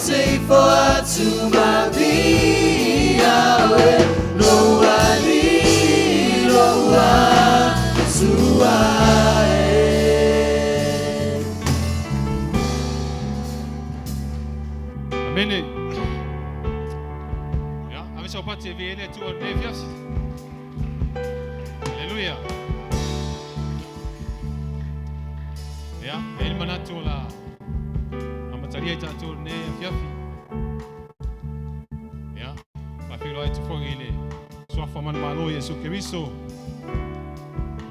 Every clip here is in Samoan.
te ifo atu ma via oe Lou ali lou atua e. Amene. Ia, ave sau pati e vi ele tua nei fiasi. Haleluia. Ia, e le manatu o la amataria i tātou nei afiafi. Ia, whawhiro ai te foi i le suafa manumalo Iesu Keriso.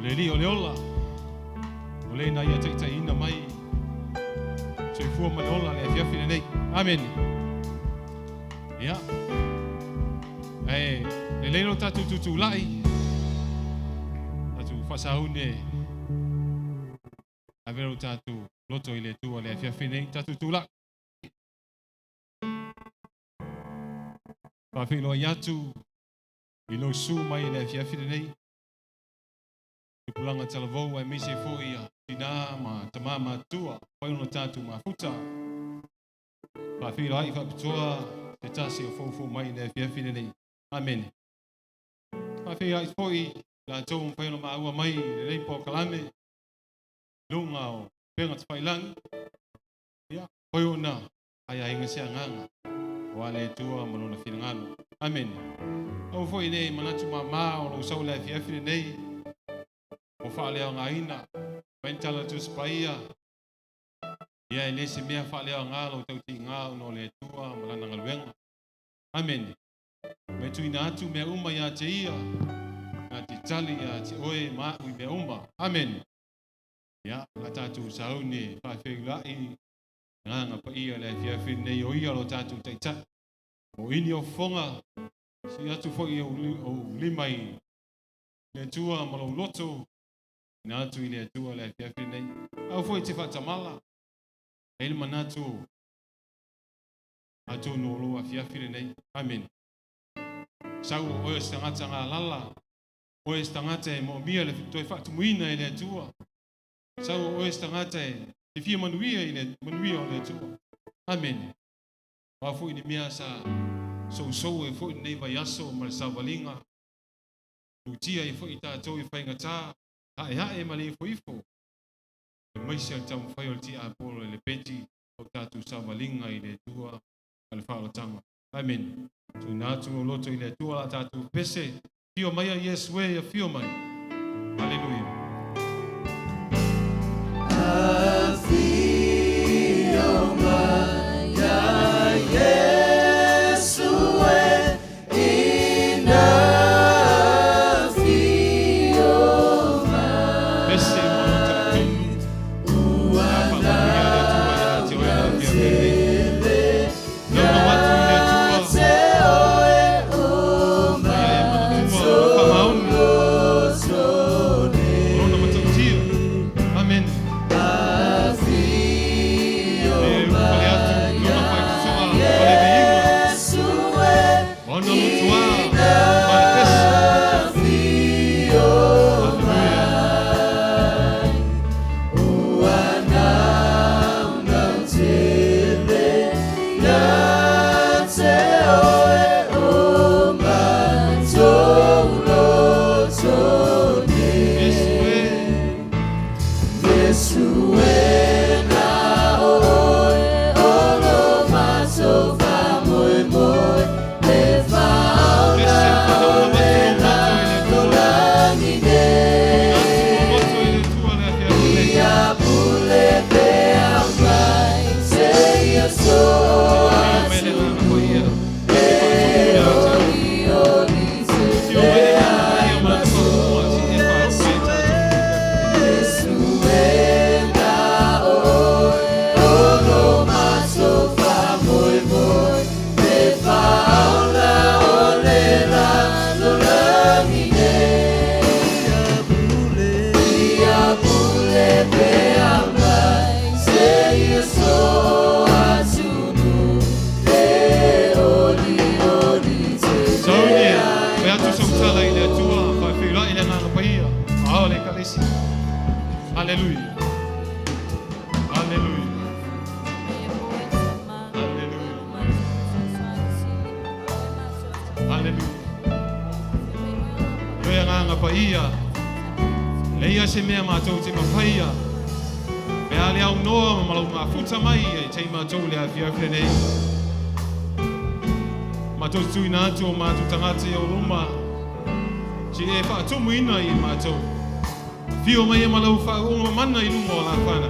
Le li o le ola. O le na ia taitai ina mai. Soifua ma le ola le afiafi lenei. Amen. Ia. E le lelo tātou tutulai. Tātou whasaune. Avero tātou loto i le tua le afiafi nei. Tātou tūlai. Whawhiro i atu i lo su mai le afiafi lenei. Tupulanga talavou ai meise foi ia tina ma tama matua whai ona tātou mafuta. Whawhiro ai whapitoa te tasi o fōfō mai le afiafi lenei. Amen. Whawhiro ai foi la tō mwhai ona maua mai le lei pō kalame. Lunga o penga te whailangi. Ia, hoi ona ai ai ngase anganga. O ale tua manona whirangalo. Amen. Au foi nei manatu mama o lo sau le afiafi lenei. O whaalea ngā ina. Paintala tu spaia. Ia e lese mea whaalea ngā lo tauti ngā no le tua malana ngaluenga. Amen. Me tuina atu mea uma ia te ia. Ngā te tali ia te oe ma ui mea uma. Amen. Ia, la tātou saune whawheulai. Ngā ngā pa ia le afiafi nei o ia lo tātou taitai. O ini o whonga. Si atu foi o lima i le tua ma lo loto. Nā atu i le atua le afiafi nei. Au foi te whatamala. E le manatu atu no lo afiafi nei. Amen. Sau o oe stangata ngā lala. Oe stangata e mo mia le toi whatumuina i le atua. Sau o oe stangata e te fia manuia i le manuia o le atua. Amen. Wā foi ni mea sa sousou e foi nei vai aso ma le savalinga. Lutia i foi tātou i whaingatā. Hae hae ma le ifo ifo. E maise al tau mwhai o le tia apolo e le peti o tātou savalinga i le atua ma le whaolatanga. Amen. Tuina atu o loto i le atua la tātou pese. Fio mai a Yesu e a fio mai. Hallelujah. Afio mai a Yesu e ina afio mai. Pese o loto i tonu. Ua Whamanuia le atua ia te oe la fia pele. tele Launa watu i le atua. te oe o Ia e manatua whamaoni. matotone. Rona matautia. Amen. Afio Le whale atu, lona whaikusoa, whale veinga. Yesu e Ona lotoa, whale pese. afio Hallelujah. mai. Ua naunau tele ia te oe o matou lotone. Yesu e. Yesu e na oe o lo matou faamoemoe le Pese whanauna faaola watu o loto i le atua. lolagi Tuina nei. atu o loto i le atua le afiafi nei. Ia pule pea mai se ia so Fio mai le nganga ko ia. Te whaatumu ia te oe. Oli oli te Fio mai le nganga pa ia ma te whaumua si e whaau e tātou. Yesu e na oe o lo matou faamoemoe le faaola o le lalolagi nei. Ia pule pea mai se ia so atunu le oli oli te Saunia, pe atu sautala i le atua, whawhiura i le nganga pa ia. Ao le kalesi. Hallelujah. Hallelujah. Hallelujah. Agaga Paia, leia se mea matou te mafaia, pe a le aunoa ma malau mafuta mai e te matou le afiafi lenei. Matou te tuuina atu o matou tagata i ou luma, se i e faatumuina i matou. Afio mai e ma lau faauuga mamana i luga o lafana,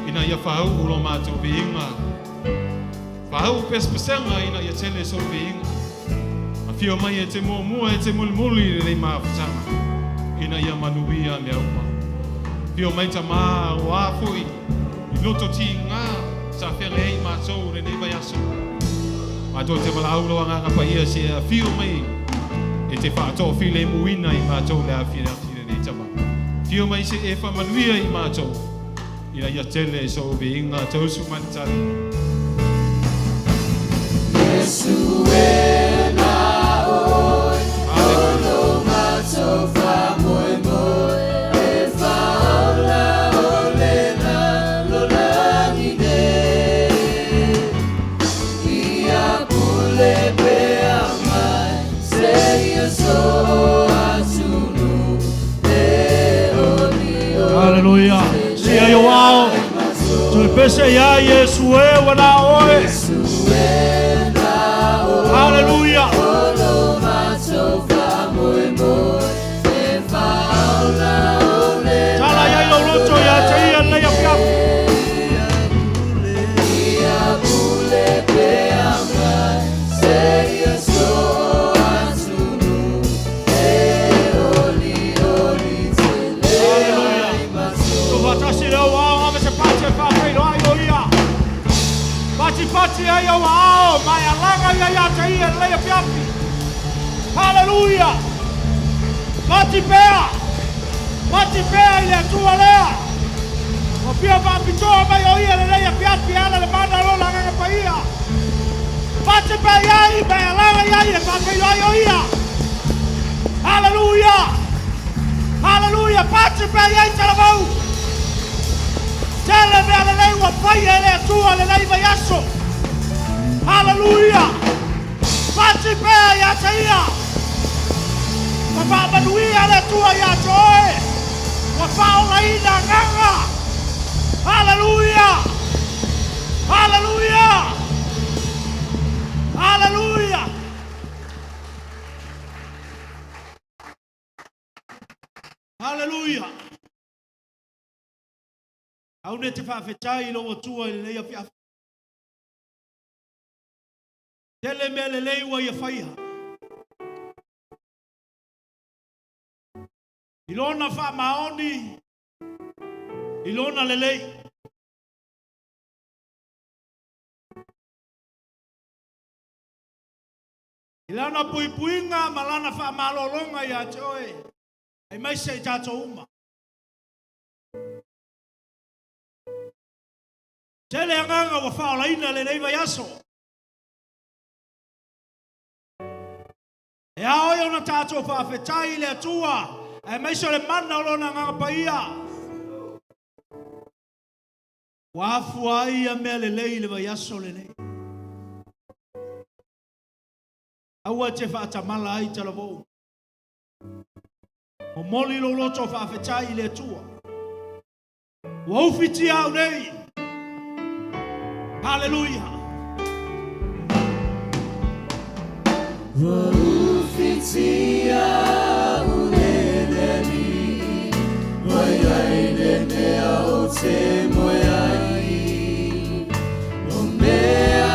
ina ia faauu lo matou viiga. Faauu pesepesega ina ia tele sou viiga. Afio mai e te muamua e te mulimuli i lenei mafutaga, ina ia manuia mea uma. Afio mai Tamā aua foi i loto tiga sa feagai ai matou i lenei vaiaso. Matou te valaau lou Agaga Paia se e afio mai e te faatoafilemuina i matou le afiafi lenei Tama. Afio mai se e faamanuia i matou ina ia tele sou viiga tausu mai le tali. Iesu e na oe, Haleluia. O lo matou faamoemoe, e faaola o le lalolagi nei. Ia pule pea mai, seia soo atunuu, e oli oli Haleluia. Sia i ou ao. Toe pese iā Iesu e ua na oe. Iesu e na oe, Haleluia. O lo matou faamoemoe, e faaola o le Tala iai lou loto ia te ia lenei afiafi. Ia pule pea mai, seia soo atunuu, e olioli tele Haleluia. ai matou. Tuufaatasi le ou ao ave se pati e faafeiloai o ia. Patipati ai ou aao ma e alaga ia ia te ia lenei afiafi. Haleluia. Pati pea. Pati pea i le Atua lea. Ua fia faapitoa mai o ia lenei afiafi e ala le mana o lona Agaga Paia. Pati pea iai ma e alaga iai e faafeiloai o ia. Haleluia. Haleluia. Pati pea iai talavou. Tele mea lelei ua faia e le Atua lenei vaiaso. Haleluia. Pati pea ia te ia. Ua faamanuia le Atua ia te oe. Ua faaolaina agaga. Haleluia. Haleluia. Haleluia. Haleluia. Au ne te faafetai i lou Atua i lenei afiafi. Tele mea lelei ua ia faia. I lona faamaoni, i lona lelei. I lana puipuiga ma lana faamalologa ia te oe. Aemaise i tatou uma. Tele agaga ua faaolaina lenei vaiaso. E ao ai ona tatou faafetai i le Atua, aemaise o le mana o lona Agaga Paia. Ua afua ai ia mea lelei i le vaiaso lenei. Aua e te faatamala ai talavou. Momoli lou loto faafetai i le Atua. Ua ufitia au nei. Haleluia. Ua ufitia au e le Alii, ua iai le mea ou te moe ai. O mea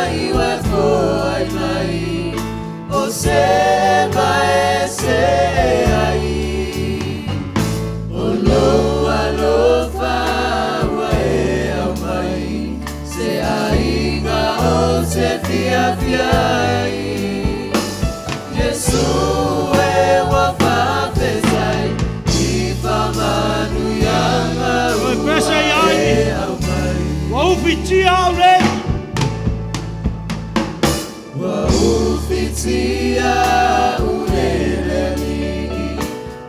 ai ua foai mai, o se ma e se ai. O lou alofa ua e aumai, se aiga ou te fiafia ai. Iesu e ua faafetai i faamanuiaga Toe ua pese iai. e aumai. Ua ufitia au nei. Ua ufitia au e le Alii,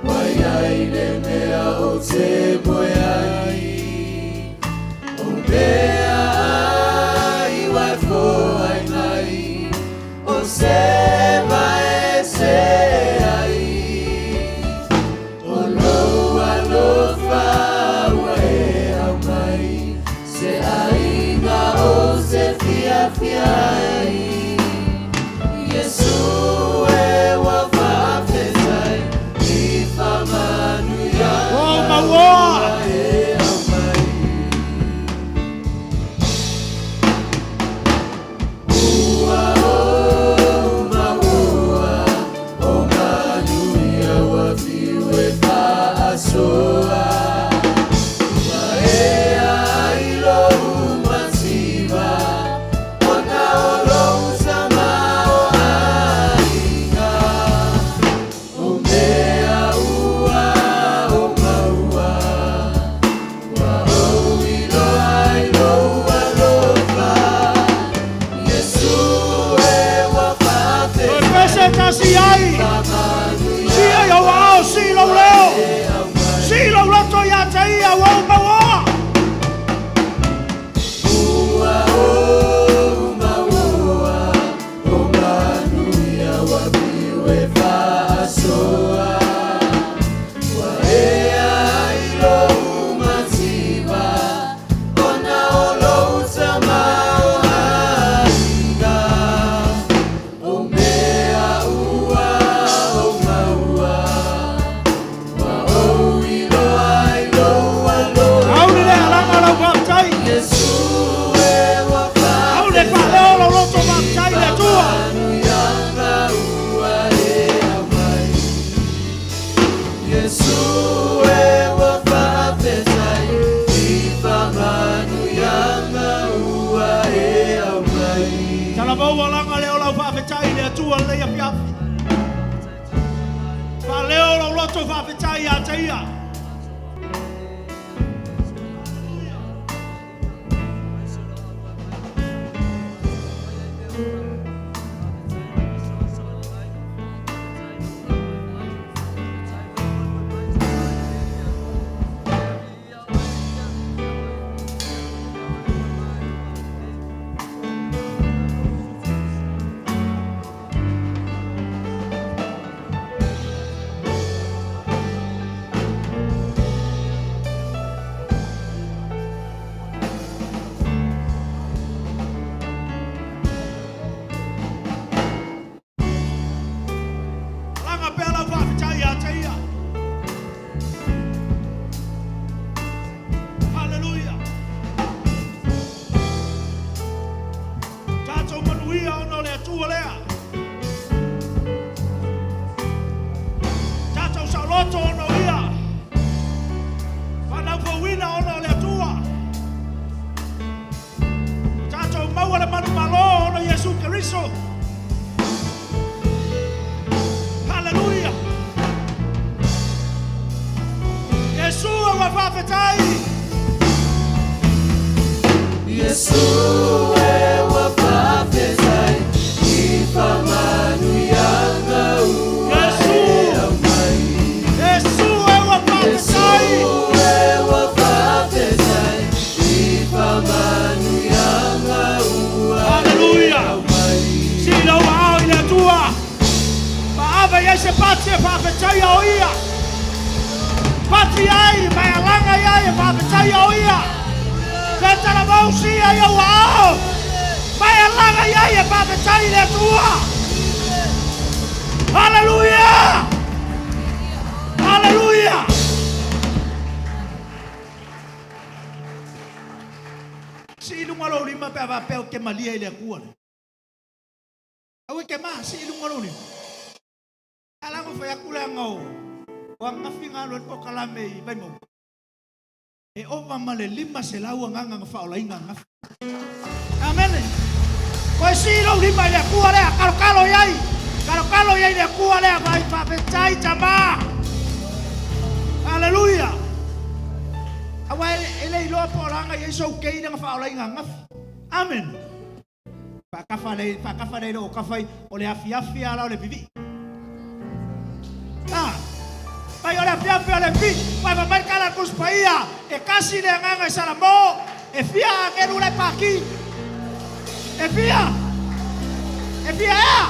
ua iai le mea ou te moe ai. O mea ai ua foai mai, o se ma e se ai. aafia ai. Iesu e ua faafetai i faamanuiaga Ua ou mauoa. ua e aumai. Ua ou maua o manuia ua fiu e faasoa. Ua ea ai lou mativa ona o lou tamaoaiga. O mea ua ou maua, ua ou iloa i lou alofa. Iesu e ua Toe faafetai pese tasi ai. Sia i ou aao, sii lou leo. Sii lou loto ia te ia, ua ou mauoa. Ua ou maua o manuia ua fiu e faasoa. Ua ea ai lou mativa ona o lou tamaoaiga. O mea ua ou maua, ua ou iloa i lou alofa. Auli le alaga lau faafetai. Iesu e ua Auli faaleo lou loto faafetai i le Atua. Manuiaga ua e aumai. Iesu e ua faafetai i faamanuiaga ua e aumai. Talavou alaga leo lau faafetai i le Atua lenei afiafi. Faaleo lou loto faafetai ia te ia. Alaga pea lau faafetai ia te ia. Haleluia. Tatou manuia ona o le Atua lea. Tatou saoloto ona o ia. Faanaufauina ona o le Atua. Tatou maua le manumalo ona o Iesu Keriso. Haleluia. Iesu ua faafetai. Iesu e ua faafetai i faamanuiaga ua Iesu. e aumai. Iesu ua faafetai. Iesu e ua faafetai i faamanuiaga ua e Haleluia. aumai. Sii lou aao i le Atua. Faava i ai se pati e faafetaia o ia. Pati ai, ma e alaga i ai e faafetaia o ia. Se talavou sia i ou aao. Ma e alaga i ai e faafetai i le Atua. Haleluia! Haleluia! Sii i luga lou lima pe a faapea ou te malie i le Atua le. Aua e te ma, sii i luga lou lima. Alaga fai atu le aga o ananafi na alu ai le polokalame i Vaimauga. E ova ma le 500 agaga na faaolaina ananafi. Amene. Koe sii lou lima i le Atua lea, kalokalo i ai. Kalokalo i ai le Atua lea, vai faafetai tama. Haleluia. Aua e le iloa po o laga i ai sou kei na faaolaina ananafi. Amen. Faakafa le faakafa le o kafai o le afiafi ala o le vivii. Ah. Pai o le afiafi o le vivii. Pai mai kala kuspaia. E kasi le agaga i Salamo. E fia agelu le paki. E fia. E fia ea.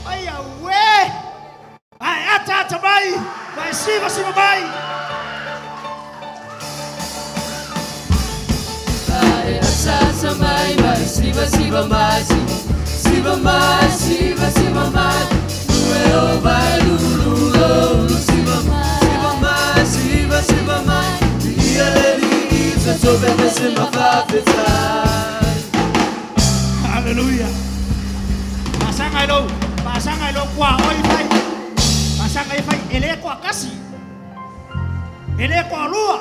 Ai aue. Ai ata ata mai. Vai siva siva mai. Ae ata ata mai. pese ma faafetai. Haleluia. Faasaga i lou, faasaga i lou kuaoi fai. Faasaga i fai, e le toatasi. E le toalua.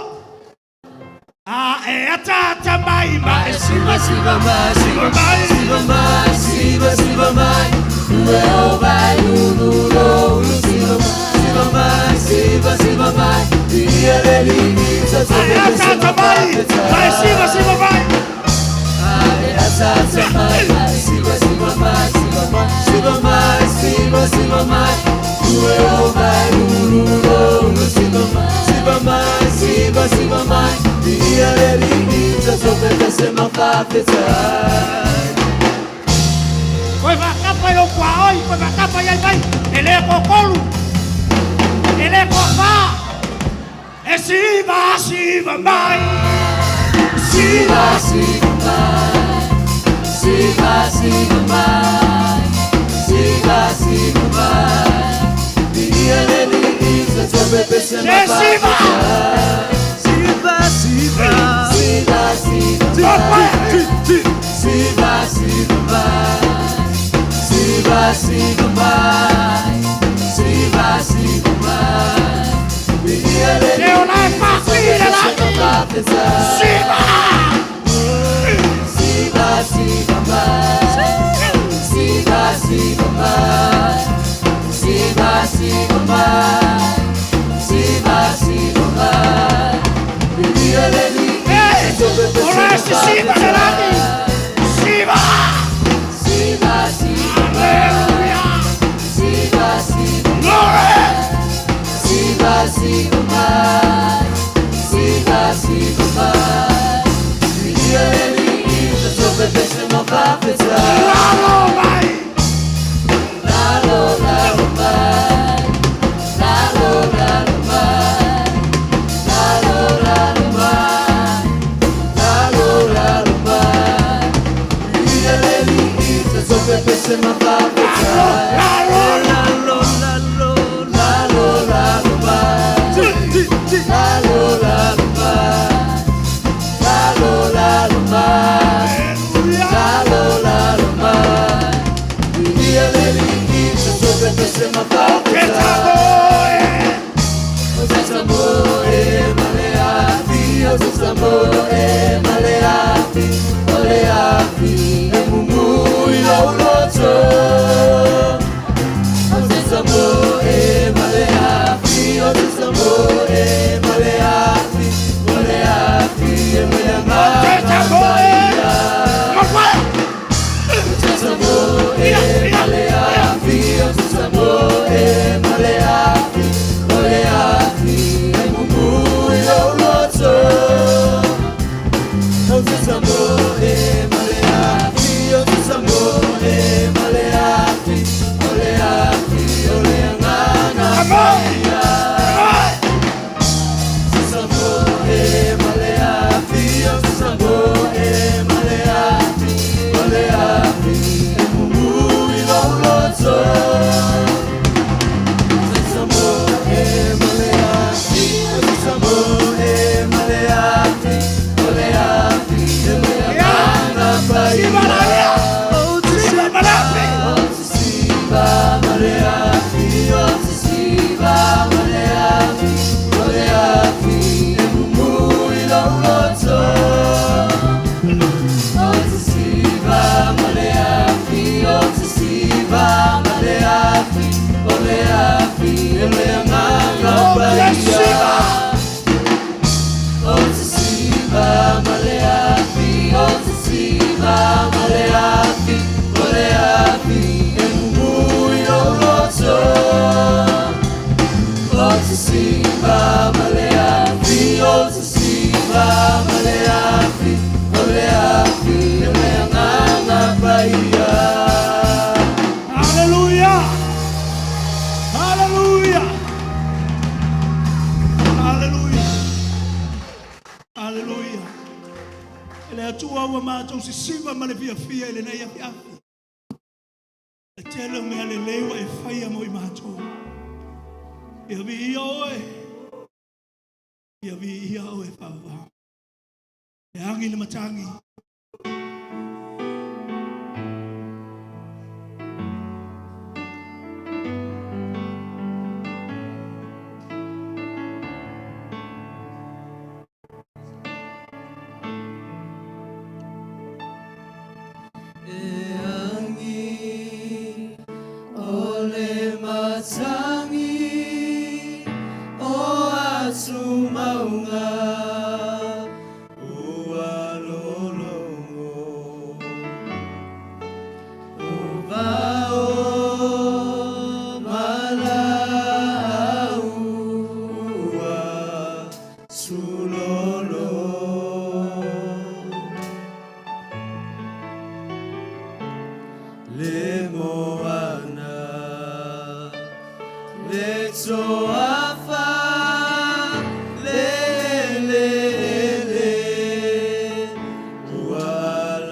A e ataata mai ma e Siva siva mai, siva mai. Siva mai, siva siva mai, ue o vai ulu lo ulu siva mai, siva mai, siva siva mai, ia le li sa Ma e ataata mai. Ma e siva siva mai. Ataata mai, siva siva mai, siva mai, siva mai, siva siva mai, ue o vai ulu lo ulu siva mai, siva mai, siva siva mai, ia le li sa pese ma faafetai. Koe faatapa i lou kuaoi, koe faatapa i ai fai. E le toatolu. E le toafa. E siva siva mai. Siva siva mai, siva siva mai, siva siva mai. Ia le li sa pese ma Se siva. Siva siva, siva siva mai, siva siva mai, siva siva mai, siva siva mai. Ia le Se o la e faafile lagi. Siva. Siva siva mai, siva siva mai, siva siva mai, siva siva mai. Ia le li Eh, o la e siva le lagi. Siva. Siva siva Alleluia. siva siva Glory. siva siva mai, siva siva mai. Ia le li pese ma faafetai. Lalo mai. Lalo lalo mai, lalo lalo mai, lalo lalo mai, lalo lalo mai. Ia le li pese ma faafetai. Lalo. Lalo lalo lalo lalo mai, lalo lalo mai, lalo lalo mai. Alleluia. Lalo lalo mai, ia le li pese ma Che faafetai. sapore. O se amore maleafi, o se amore maleafi, o le afi, e mumu i lo loto. O se amore maleafi, o se amore maleafi, o le afi, e Che sapore. Ma qua. Amore maleafi, o se amore maleafi, o le afi, e mumu i lo loto. O se amore maleafi, o se amore maleafi, o le afi, o le angana. Amore. Amore. Amore maleafi, o se amore maleafi, o le afi, e mumu i lo loto. Amore maleafi, o se amore maleafi, o le afi, e le angana Siva la via. Siva maleafi. Siva maleafi, o siva maleafi, o le afi, e mumu i lo loto. O siva maleafi, o siva maleafi, o le afi, e le angana Oh, siva. O siva maleafi, o siva maleafi, o le afi, e mumu i lo loto. O siva maleafi, o siva maleafi, o le afi, e le angana paia. Alleluia. Alleluia. Alleluia. Alleluia. E le Atua ua matou sisiva ma le fiafia i lenei afiafi. Le tele o mea lelei ua e faia mo i matou. Ia viia oe. Ia viia oe faavavao. E agi le matagi. E agi o le matagi o atu maunga ua lologo o vao malaau ua sulolo. Le moana le toafa le le le ua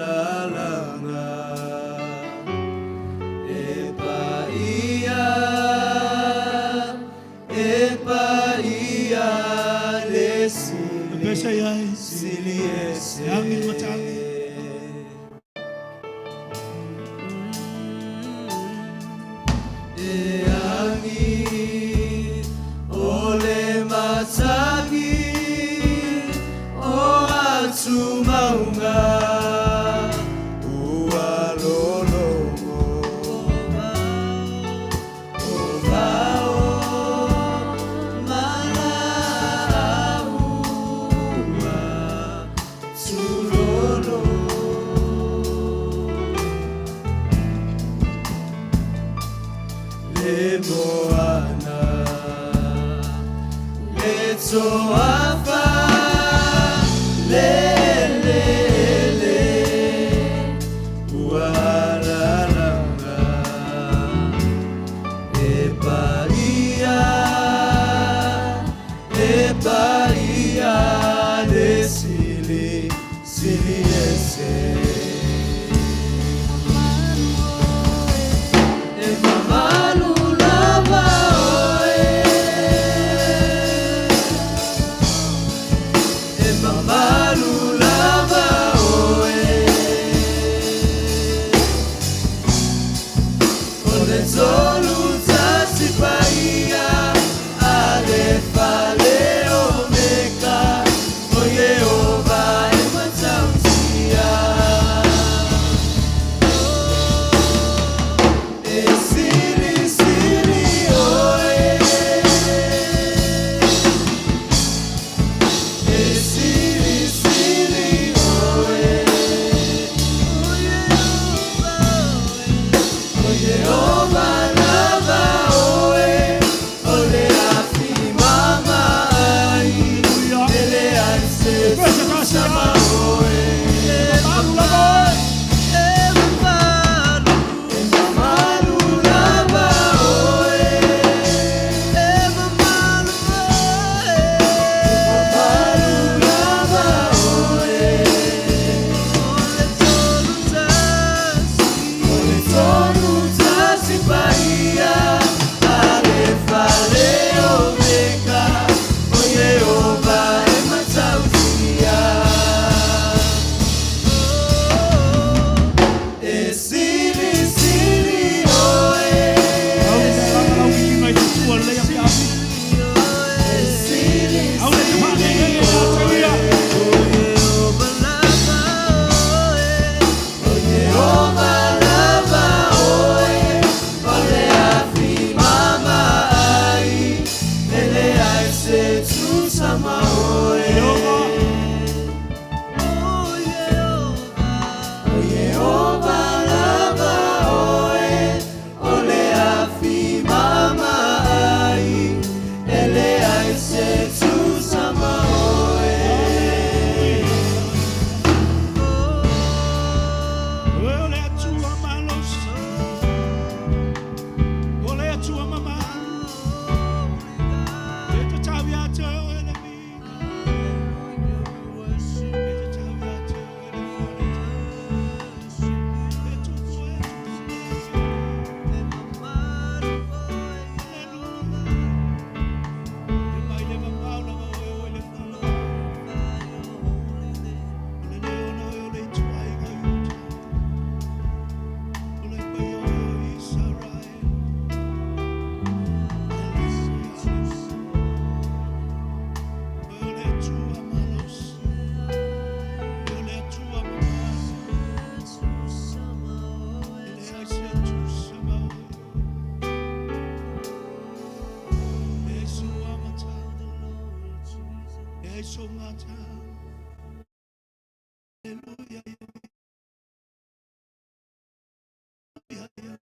lalaga e paia e paia le sili Pesa iai. sili ese E agi le matagi. E agi o le matagi o atu maunga ua lologo o vao malaua tulolo. Le moana le toafa le le le ua lalaga e paia e paia le sili sili ese. E mamalu lava oe E mamalu lava oe O le tolu tasi paia Alefa le Omeka O Yehova e matautia. E sili sili oe E sili sili oe O Yehova o Yehova. Hallelujah.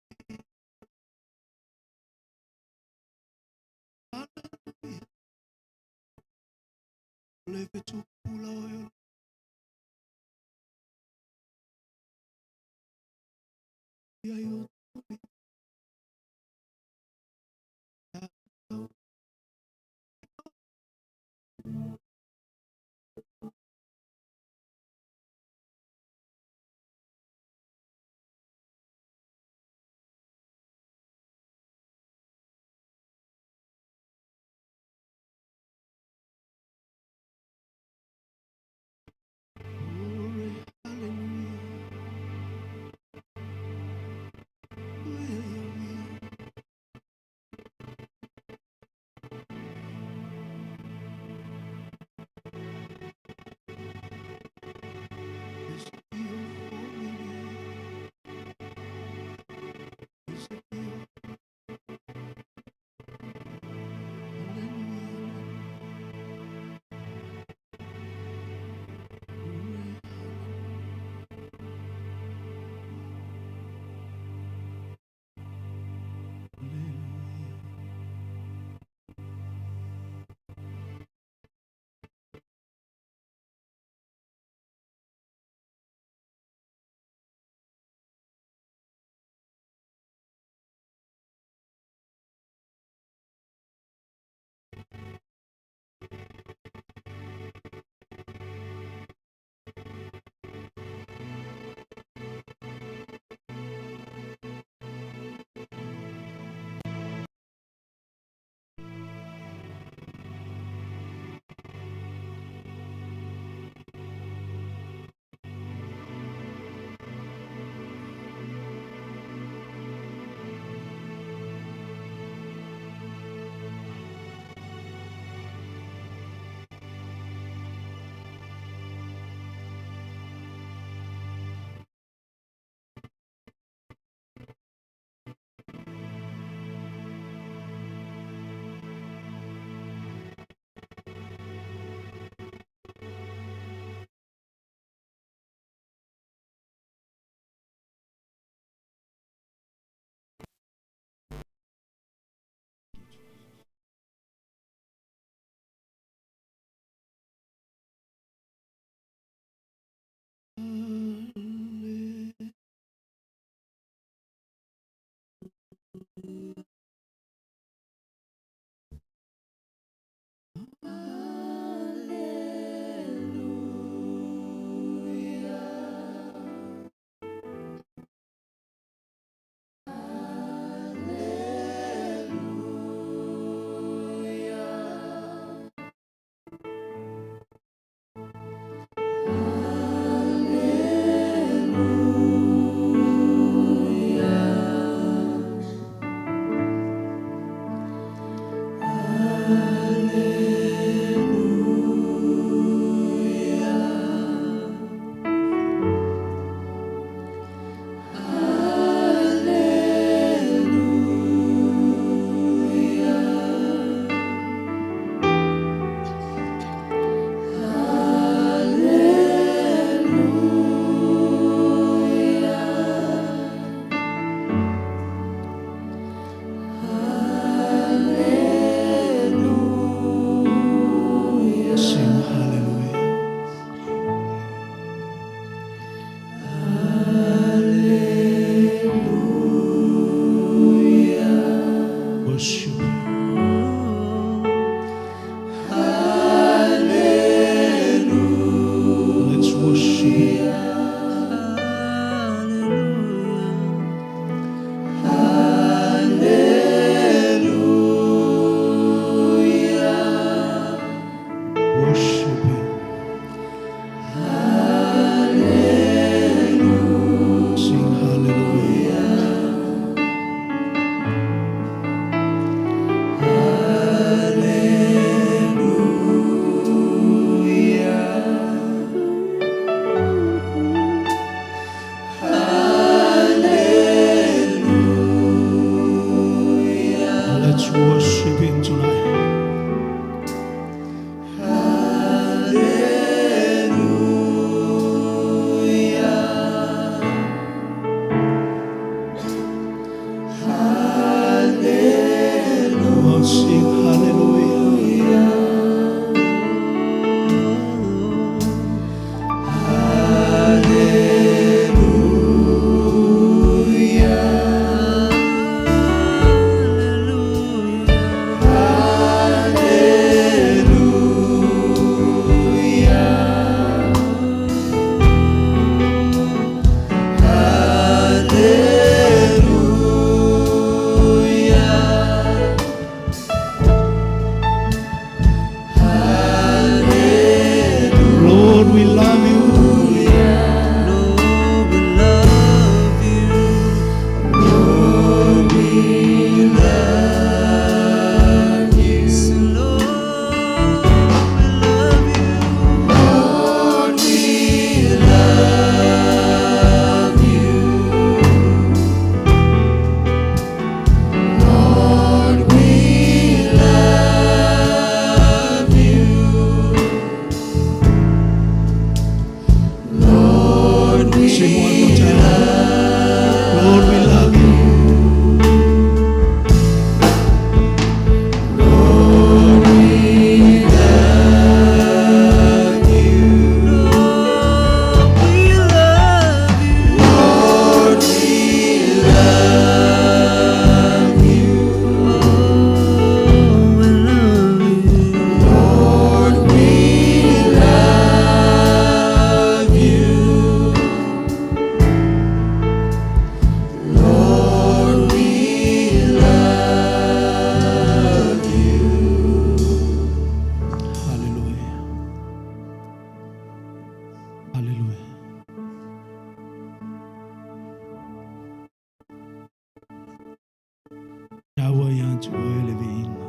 Taua ia te oe le viiga.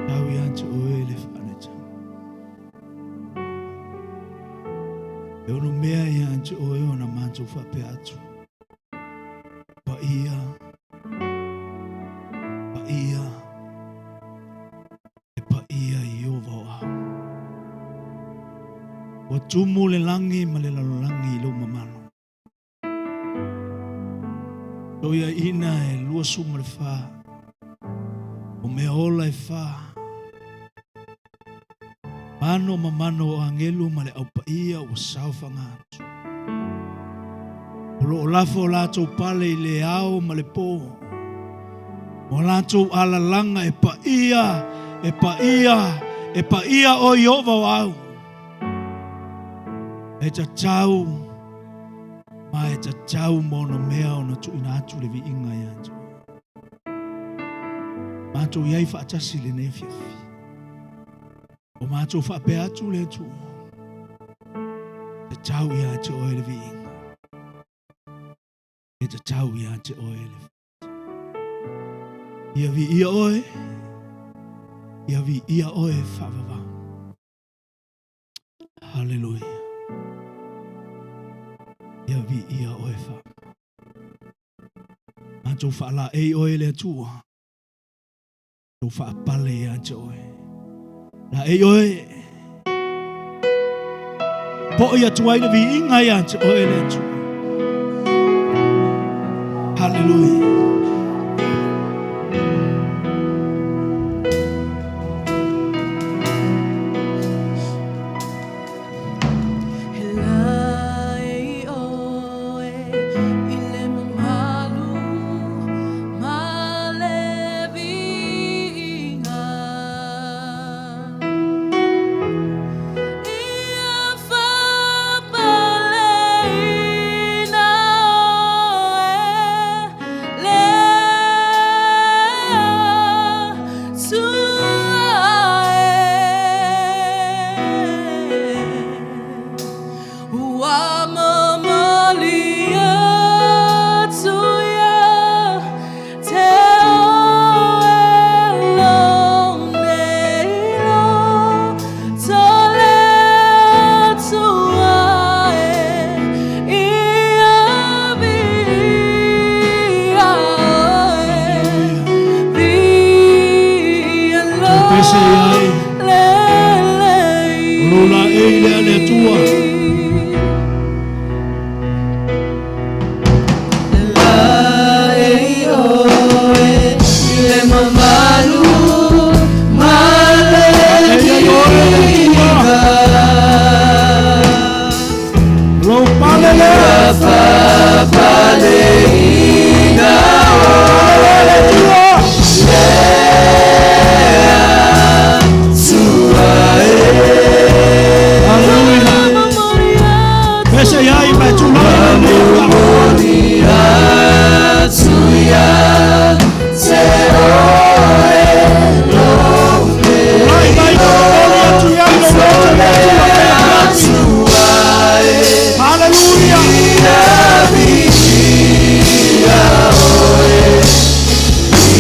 Tau ia te oe le whaneta. E ono mea ia te oe o na mātou whapea atu. Pa ia, pa ia, e pa ia i o vau au. Ua tumu le langi ma le lalolagi i lou mamalu. Toia ina e 24 o mea ola e fa. Mano ma mano o angelu ma le aupaia ua saofaga atu. O lo o lafo o latou pale i le ao ma le po. O latou alalaga e paia, e paia, e paia o Iova o au. E tatau, ma e tatau ma ona mea ona tuuina atu le viiga ia te oe. Matou i ai faatasi i lenei afiafi. O matou faapea atu le Atua, tatau ia te oe le viiga. E tatau ia te oe le Ia viia oe, ia viia oe faavavau. Haleluia. Ia viia oe fa. Matou faalaei oe le Atua. Tou faapale ia te oe. Laei oe. Po'i atu ai le viiga ia te oe le Atua. Haleluia. Pese i ai, o lou laei lea le Atua. Laei ai oe le Atua. Lou pale lea. Pale lea le Atua. Haleluia. Pese i ai ma e tulai le Tulai mai ma momoli atu i ai lou loto i le Atua pe afiafi. Haleluia.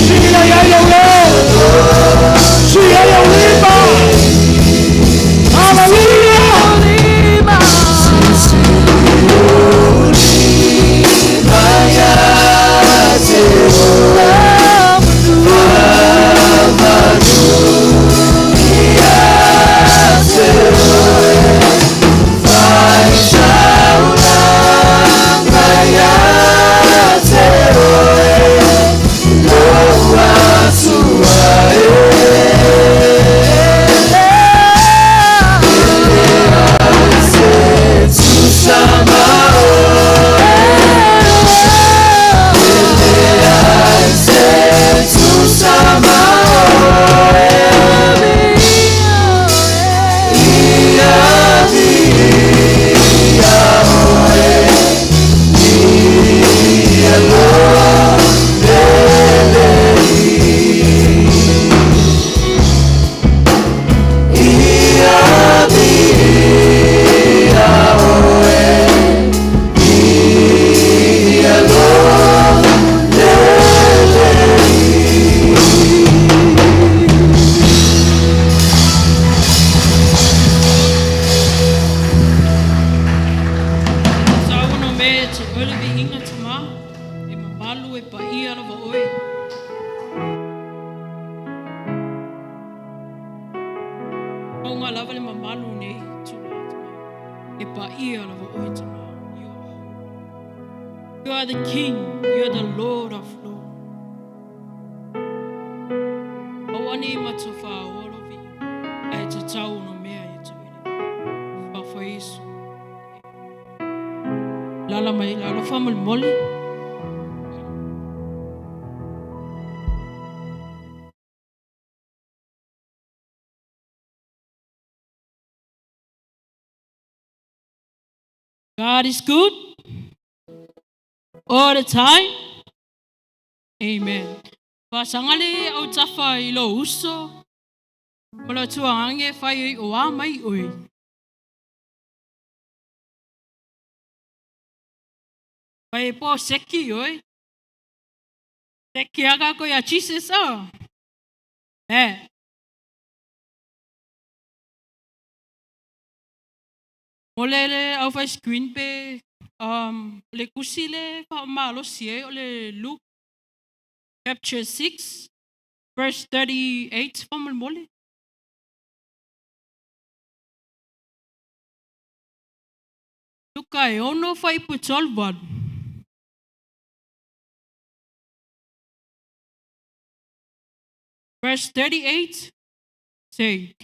Sii ai ai lou leo. Sii ai au lima. Haleluia. Ia te oe le viiga Tamā, e mamalu e paia lava oe. Maunga lava le mamalu nei tula Tamā, e paia lava oe Tamā. You are holy. You are the King, you are the Lord of Lords. Aua ne i matua whaoa lo viiga, ae tatau ona mea ia te oe le Suafa Iesu. Lala mai lalo faamolemole. God is good all the time. Amen. Faasaga le autafa i lou uso ma lau tuaage e fai ai o a mai oe. Fai e po seki oe. Seki aka ko ia Jesus o. Eh. Mo le le au fai screen pe le kusi le faamalosi ai o le Luke chapter 6 verse 38 faamolemole. Luka e ono fuaiupu 38. Verse 38 say,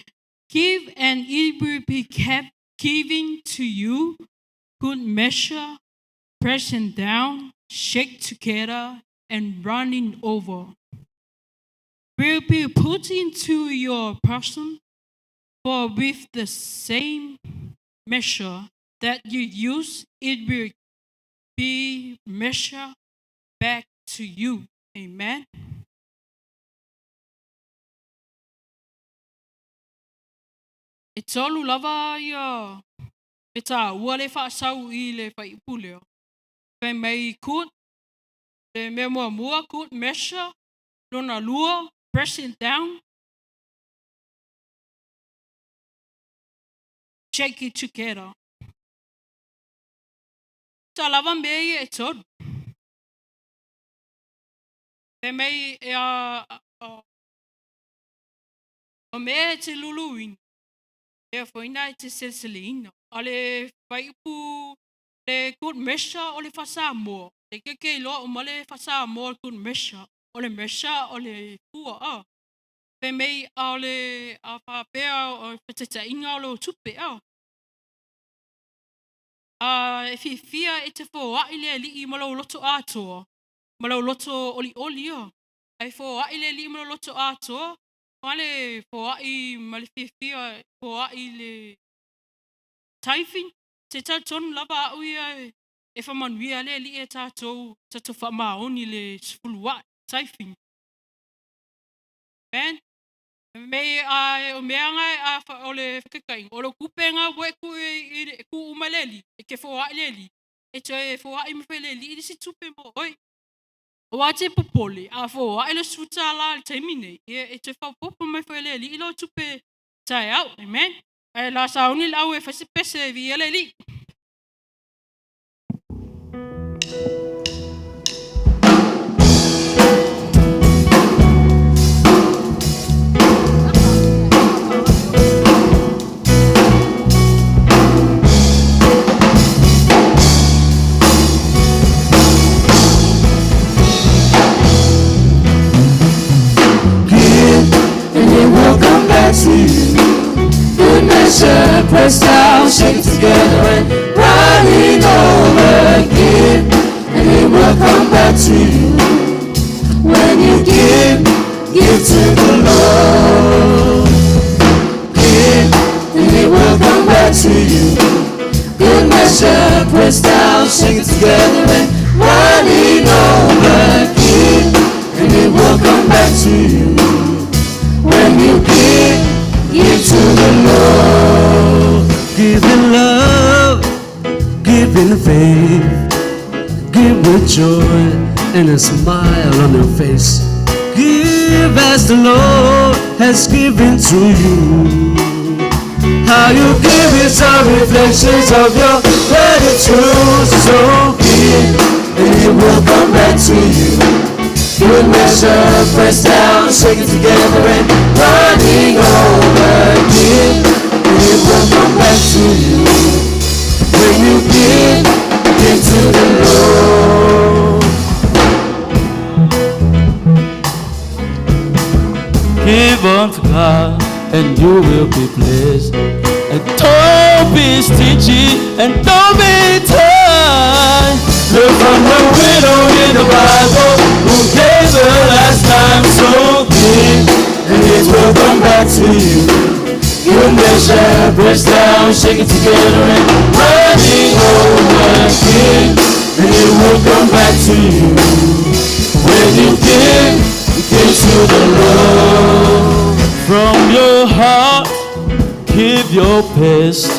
Give and it will be kept giving to you, good measure, pressing down, shake together, and running over. Will be put into your person, for with the same measure that you use, it will be measured back to you. Amen. E tolu lava ia me tāua le faasau i le fuaiupu lea. Fai mai good, le mea muamua, good measure, lona lua, pressing down, shake it together. Sa lava mea ia e tolu. Fai mai e a, o mea e te luluina, mea foi na e te seleseleina. A le fuaiupu le good measure o le faasamoa, le ke iloa uma le faasamoa good measure. O le measure o le fua a. Fai mai a o le a faapea o le faataitaiga o lo tupe a. A e fiafia e te foai le Alii ma lou loto atoa, ma lou loto olioli a. Ai foai le Alii ma lou loto atoa, ma le foai ma le fiafia foai le tithing. Te talitonu lava au ia e faamanuia le Alii e tatou tatou faamaoni le sefulu ae tithing. Amen. Me a o mea nga a o le whakakaiga, o lo kupe ngā ua e ku i e ku uma le Alii, e ke foai le Alii, e toe foai ma le Alii i si tupe mo oi. O a te popole, a foai le suta la le taimi nei, e toe whaupopo mai foi le Alii i lo tupe tae au. Amen. Ai la sauni le au e whasi pese vi le Alii. Give, and it will come back to you. Good measure, pressed down, shaken together, and running over. Give, and it will come back to you. When you give, give to the Lord. Give, and it will come back to you. Good measure, pressed down, shaken together, and running over. Give, and it will come back to you. When you give, give to the Lord. Give in love, give in faith, give with joy and a smile on your face. Give as the Lord has given to you. How you give is a reflection of your gratitude. So give. Good measure, pressed down, shaken together and running over. Give, and it will come back to you. When you give, give to the Lord. Give unto God, and you will be blessed. And don't be stingy, and don't be tight. Look from the widow in the Bible who gave her last time, so give, and it will come back to you. Good measure, pressed down, shaken together, and running over. Give, and it will come back to you. When you give, give to the Lord. From your heart, give your best.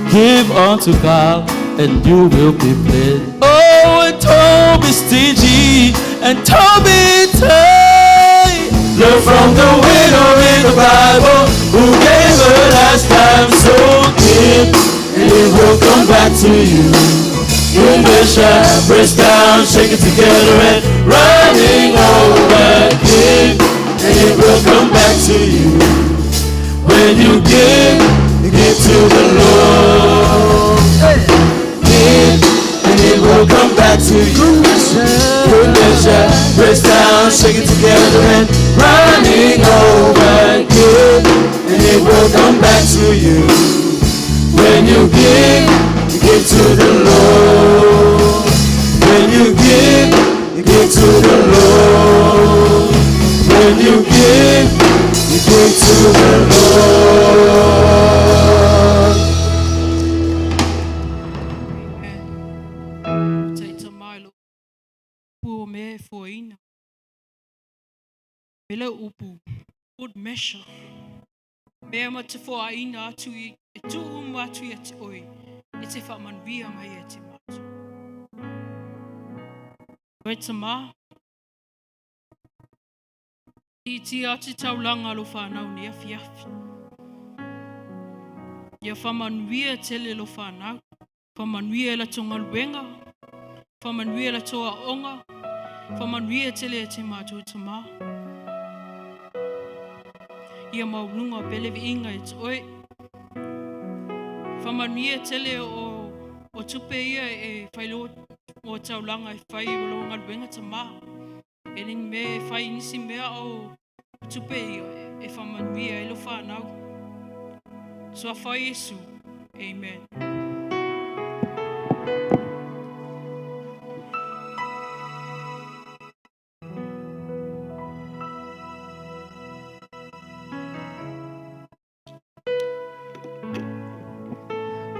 Give unto God, and you will be blessed. Oh, and don't be stingy, and don't be tight. Learn from the widow in the Bible who gave her last time, so give, and it will come back to you. Good measure, pressed down, shaken together, and running over. Give, and it will come back to you. When you give, give to the Lord. Give, and it will come back to you. Good measure, pressed down, shaken together, and running over. Give, and it will come back to you. When you give, you give to the Lord. When you give, you give to the Lord. When you give, you give to the Lord. Taita mai lo pu o mea e fuaina. Me le upu, good measure. Mea ma te fuaina atu i, e tu umu atu i te oi, e te whaamanuia mai e te mātou. Koe ta mā, i tia atu taulanga lo whanau ni awhi awhi. Ia whamanuia tele lo whanau, whamanuia la tō ngaluenga, whamanuia la tō aonga, whamanuia tele e te mātou ta mā. Ia maulunga pele viinga e te oe. Whamanuia tele o, o tupe ia e whailo o taulanga e whai o lo ngaluenga ta mā. E ning me e whai nisi mea o tupe ia e whamanuia e lo whanau. So a whai Yesu. Amen.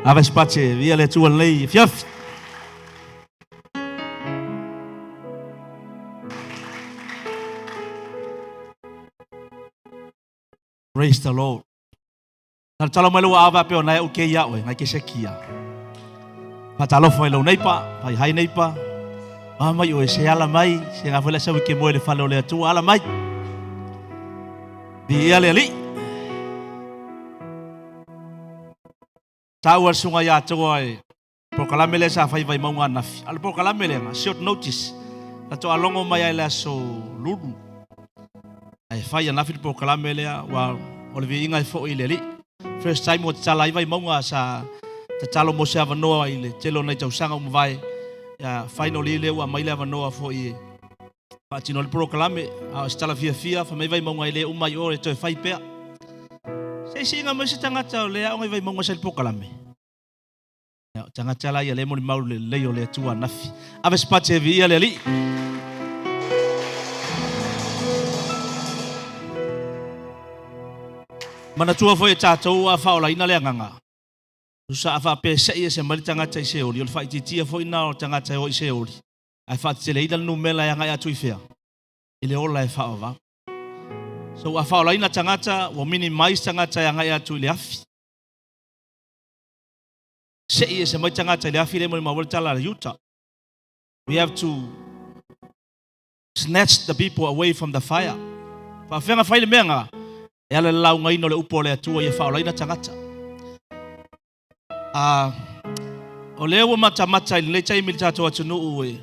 Ave space, via le tua lei, fiafi. Praise the Lord. Talo talo mai lua ava pe o nai uke ia oe, ngai ke se kia. Pa talo foi lau nei pa, pai hai nei pa. Ma mai oe se ala mai, se ngā whele sawi ke moe le whale o le atua ala mai. Bi ia le ali. Tāua sunga ia atua e polokalame lea sa fai Vaimauga ananafi. A o le polokalame lea, short notice, faatoa logo mai ai le aso Lulu. Ae fai ananafi le polokalame lea, ua o le viiga e foi i le Alii. First time ua tatala ai Vaimauga sa tatalo mo se avanoa i le tele o nai tausaga ua mavae. Ia, finally lea ua aumai le avanoa foi e faatino ai le polokalame. A o se tala fiafia, fai mai Vaimauga e le uma i o e toe fai pea. Se i siiga mai se tagata o le aoga i Vaimauga sa i le polokalame. Ia, o tagata la ia le molimau le lelei o le Atua ananafi. Ave se pati e viia le Alii. Manatua foi e tatou a faaolaina le agaga. Tusa a faapea e se'i ese mai le tagata i Seoli, o le faaitiitia foi lena o le tagata e o i Seoli, ae faateteleina le numera e agai atu i fea? I le ola e faavavau. So a faaolaina tagata, ua minimize tagata e agai atu i le afi. Se'i ese mai tagata i le afi le molimau ai le tala a le Utah. We have to snatch the people away from the fire. Faafeaga fai le mea nga, e ala le laugaina o le upu o le Atua ia faaolaina tagata. A o lea ua matamata i lenei taimi i le tatou atunuu e.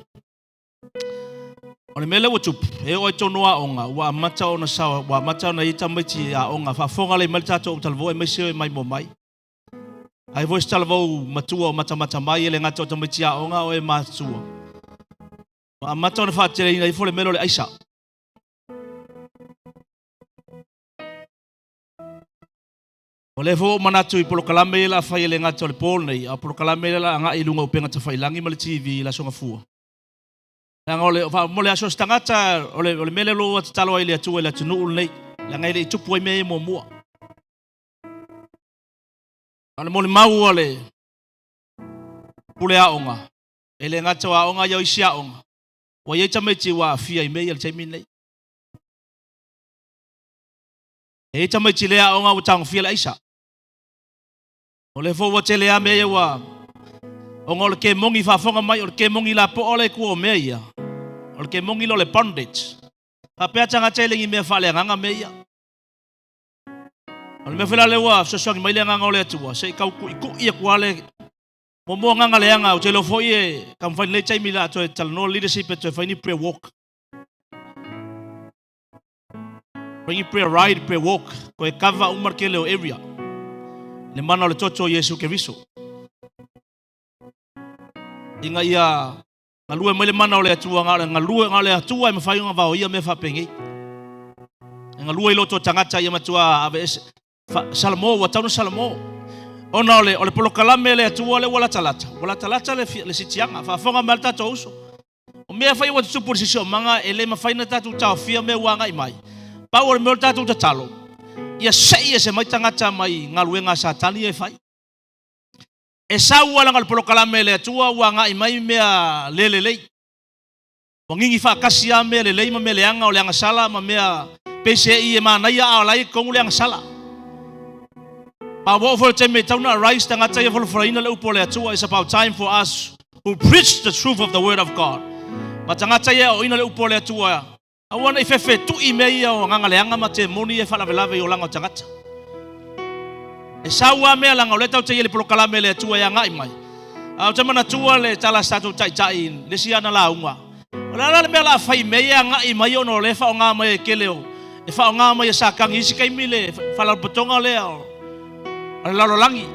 O le mea lea ua tupu, e oo ai tonu aoga, ua amata ona sao, ua amata ona i ai tamaiti aoga, faafofoga lelei mai le tatou talavou aemaise o e maimoa mai. Ai foi se talavou matua o matamata mai, e le gata o tamaiti aoga o e matutua. Ua amata ona faateleina ifo le mea lea o le aisa. O lea foi ua ou manatu i polokalame ia o le a fai e le gata o le po lenei, a o polokalame ia o le a agai i luga o upega tafailagi ma le TV i le Aso Gafua. Leaga o le, mo le aso o se tagata, o le, o le mea lea ua tatalo ai le Atua i le atunuu lenei, leaga e le i tupu ai mea ia muamua. A o le molimau a le pule aoga, e le gata o aoga ia o isi aoga, ua i ai tamaiti ua aafia i mea ia i le taimi lenei. E i ai tamaiti le aoga ua tagofia le aisa. O lea foi ua tele lava mea ia ua... Ona o le kemogi faafofoga mai, o le kemogi lapoa lea i tua o mea ia, o le kemogi lea o le bondage. Faapea tagata e le ni mea faaleagaga mea ia. O le mea foi la lea ua fesoasoani mai le agaga o le Atua, se i tau tuitui atu lava le muamua agaga leaga, ou te iloa foi e taumafai i lenei taimi o le a toe talanoa le leadership e toe fai ni prayer walk. Fai ni prayer ride, prayer walk, toe cover uma le tele o area. Le mana o le toto o Iesu Keriso. Ina ia galue mai le mana o le Atua, na o le galue, na o le Atua e mafai ona vaoia mea faapenei. E galue i loto o tagata ia matua aveese. Salamo, ua tau na Salamo. Ona o le, o le polokalame a le Atua lea ua latalata, ua latalata le, le sitiaga. Faafofoga mai le tatou uso. O mea fai ua tutupu i le siosiomaga e le mafai ona tatou taofia mea ua agai mai. Pau o le mea o le tatou tatalo, ia sei ese mai tagata mai galuega a Satani ia e fai. E sau lava leaga o le polokalame a le Atua ua agai mai mea le lelei. Ua gigi faatasi lava mea lelei ma mea leaga, o le agasala ma mea peiseai e manaia a o la e i totonu le agasala. Ma ua oo foi le taimi e tatau ona arise tagata ia folafolaina le upu a le Atua. It's about time for us who preach the truth of the word of God. Ma tagata ia e aoaina le upu a le Atua, aua ne i fefetui mea ia o agaga leaga ma temoni ia e faalavelave i olaga o tagata. E sau lava mea leaga o lea tatou te i ai i le polokalame a le Atua e agai mai. Ae ou te manatua le tala a se tatou taitai i le isi ana lauga, O le a la le mea o le a fai i mea ia e agai mai ona o lea e faaaoga mai e tele o e faaaoga mai e Satani i isi taimi le faalapotopotoga lea o le lalolagi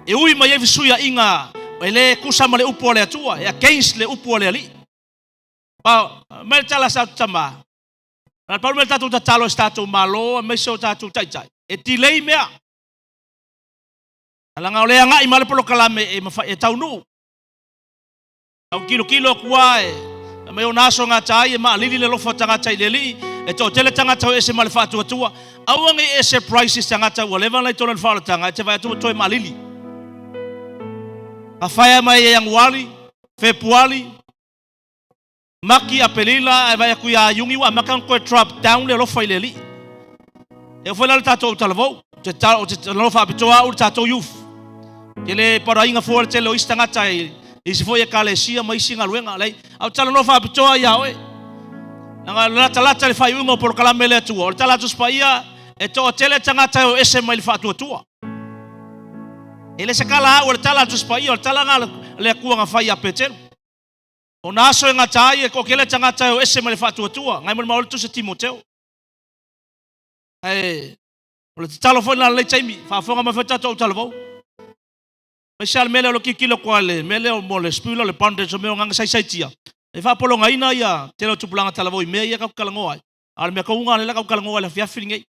e ui mai ai fesuiaiga e le tusa ma le upu a le Atua, e against le upu a le Alii. Ma mai le tala a sa tama, na pau le mea tatou tatalo i se tatou Malo aemaise o tatou taitai, e delay mea. Leaga o lea e agai mai le polokalame e mafai e taunuu. Tau tilotilo atu lava e fai mai ona aso gata ai e maalili le alofa o tagata i le Alii, e toatele tagata o ese ma le faatuatua. Aua ne i e surprise i se tagata ua leva ona i totonu o le faaolataga e te vaai atu ua toe maalili. A faea mai ia Ianuari, Fepuari, Maki, Aperila ae vaai atu ia Iuni ua amata ona toe drop down le alofa i le Alii. E oo foi la i le tatou talavou, ou te talanoa faapitoa au i le tatou youth. Ou te le paraina fua le tele o isi tagata i isi foi ekalesia ma isi galuega. Leai, ae ou te talanoa faapitoa ia oe. Leaga e latalata le faaiuga o polokalame a le Atua. O le tala a Tusi Paia, e toatele tagata e o ese mai le faatuatua. E le se tala a au, o le tala a Tusi Paia, o le tala lena a le Atua na fai ia Petelu. O na aso e gata ai, e toatele tagata e o ese mai le faatuatua. Ngai molimau ai le Tusi a Timoteo. Ae o le tatalo foi lena i lenei taimi, faafofoga mai foi tatou talavou. Aemaise lava le mea lea o le tilotilo atu i le mea lea mo le spirit o le bondage o mea o agaga saisaitia. E faapologaina ia tele o tupulaga talavou i mea ia tatou te talanoa ai. A o le mea tonu lena lea tatou te talanoa ai i le afiafi lenei.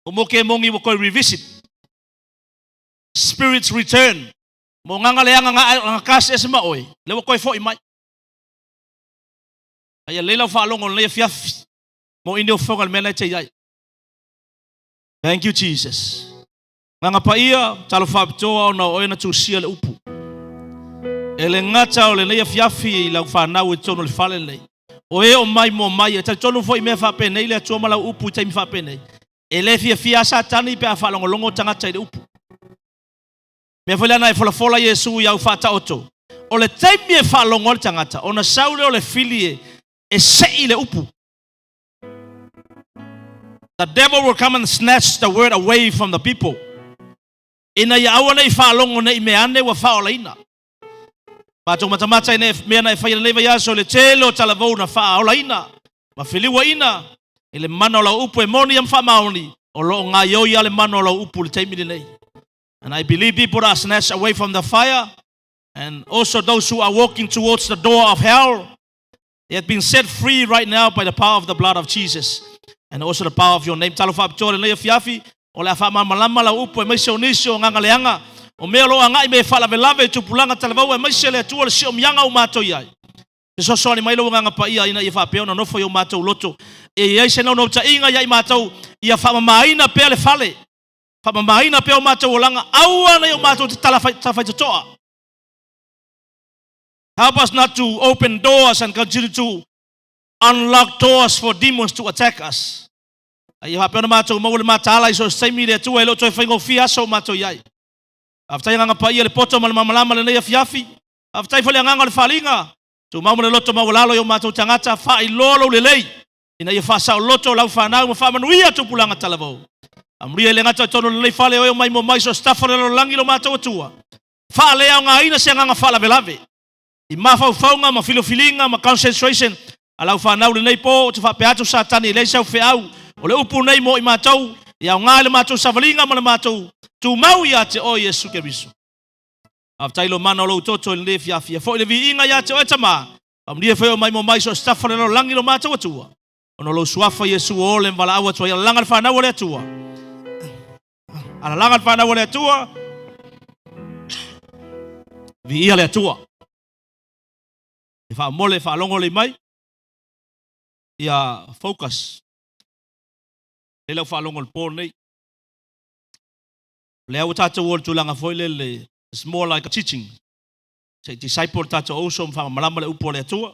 O mo kemoni ua toe revisit. Spirits return. Mo agaga leaga na cast ese ma oe, lea ua toe foi mai. A ia lelei lau faalogo i lenei afiafi. Mo ini ofoga le mea lena e te i ai. Thank you Jesus. Agaga Paia, talofa faapitoa ona o oe na tusia le upu. E le gata o lenei afiafi i lau fanau i totonu o le fale lenei. O e o mai mo mai, e talitonu foi i mea faapenei le Atua ma lau upu i taimi faapenei. E le fiafia lava Satani pe a faalogologo tagata i le upu. Mea foi lea na e folafola Iesu i au faataoto. O le taimi e faalogo ai le tagata, ona sau lea o le fili e, e sei le upu. The devil will come and snatch the word away from the people. Ina ia aua ne i faalogo ne i mea ane ua faaolaina. Matou matamata i mea na e faia i lenei vaiaso i le tele o talavou na faaolaina ma feliuaina i le mana o lau upu e moni ma faamaoni, o lo o gaioi lava le mana o lau upu i le taimi lenei. And I believe people that are snatched away from the fire and also those who are walking towards the door of hell, they have been set free right now by the power of the blood of Jesus and also the power of your name. Talo faapitoa lenei afiafi, o le a faamalamalama lau upu aemaise o nisi o agaga leaga, o mea o lo o agai me e faalavelave i tupulaga talavou aemaise le Atua le siomiaga ua matou i ai. Fesoasoani mai lou Agaga Paia ina ia faapea ona nofo i o matou loto e i ai se naunautaiga ia i matou ia faamamaina pea le fale, faamamaina pea o matou olaga, aua ne i o matou tatala faitotoa. Help us not to open doors and continue to unlock doors for demons to attack us. A ia faapea ona matou maua le mataala i so o se taimi i le Atua e le o toe faigofie aso o matou i ai. Faafetai Agaga Paia i le poto ma le malamalama i lenei afiafi. Faafetai foi le agaga o le faaaliga. Tumau ma le loto maualalo i o matou tagata, faailoa lou lelei ina ia faasaoloto lau fanau ma faamanuia tupulaga talavou. Amulia e le gata i totonu o lenei fale o e omai mo mai so o se tafa o le lalolagi lo matou Atua. Faaleaogaina se agaga faalavelave i mafaufauga ma filifiliga ma concentration a lau fanau lenei po. Ou te faapea atu Satani e leai sau feau o le upu nei mo i matou e aoga i le matou savaliga ma le matou tumau ia te oe Iesu Keriso. Faafetai lo mana o lou toto i lenei afiafi. Foi le viiga ia te oe Tama. Faamanuia foi o mai mo mai so o se tafa o le lalolagi lo matou Atua. Ona o lou suafa Iesu o ole ma valaau atu ai alalaga le fanau a le Atua. Alalaga le fanau a le Atua. Viia le Atua. E faamole, faalogo lelei mai. Ia focus. Lelei lau faalogo i le po lenei. O lea ua tatou o i le tulaga foi lele, it's more like a teaching. Se i disciple le tatou uso ma faamalamalama le upu a le Atua.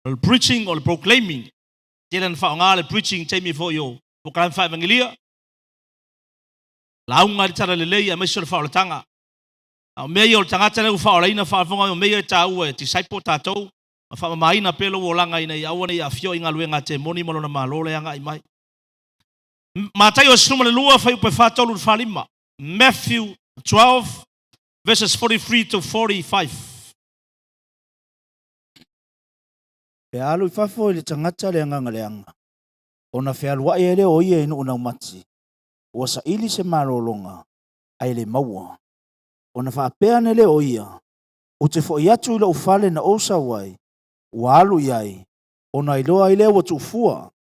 O le preaching o le proclaiming. Tele na faaaoga le preaching taimi foi o polokalame faa-evangelia. Lauga i le tala lelei aemaise o le faaolataga. A o mea ia o le tagata lea ua faaolaina faafofoga o mea ia e taua e disciple tatou ma faamamaina pea lou olaga ina ia aua ne i aafia i galuega a temoni ma lona malo lea e agai mai. Mataio 12 fuaiupu e 43 i le 45. Matthew 12 verses 43 to 45. Pe a alu i fafo i le tagata le agaga leaga, ona fealuai ai lea o ia i nuu naumati, ua saili se malologa, ae le maua. Ona faapea ane lea o ia, Ou te foi atu i lou fale na ou sau ai, ua alu i ai, ona iloa ai lea ua tuufua,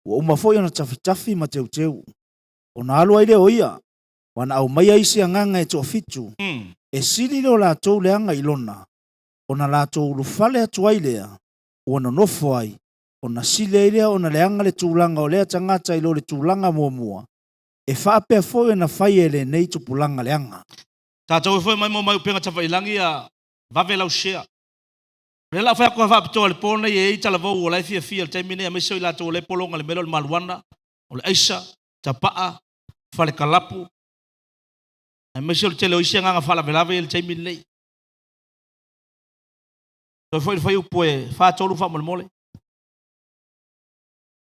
ua uma foi ona tafitafi ma teuteu. Ona alu ai lea o ia, wana aumaia isi agaga e toafitu, e sili lo latou leaga i lona, ona latou ulufale atu ai lea, ua nonofo ai, ona sili ai lea ona leaga le tulaga o lea tagata i lo le tulaga muamua, e faapea foi ona fai e lenei tupulaga leaga. Tatou e foi mai mo mai upega tafailagi ia vave lau share. O lea la fai atu faapitoa le po nei e i talavou o la e fiafia i le taimi nei aemaise o i latou o lea e pologa i le mea lea o le maluana, o le aisa, tapaa, falekalapu, aemaise o le tele o isi agaga faalavelave i le taimi lenei. Toe foi le fuaiupu e 43 faamolemole.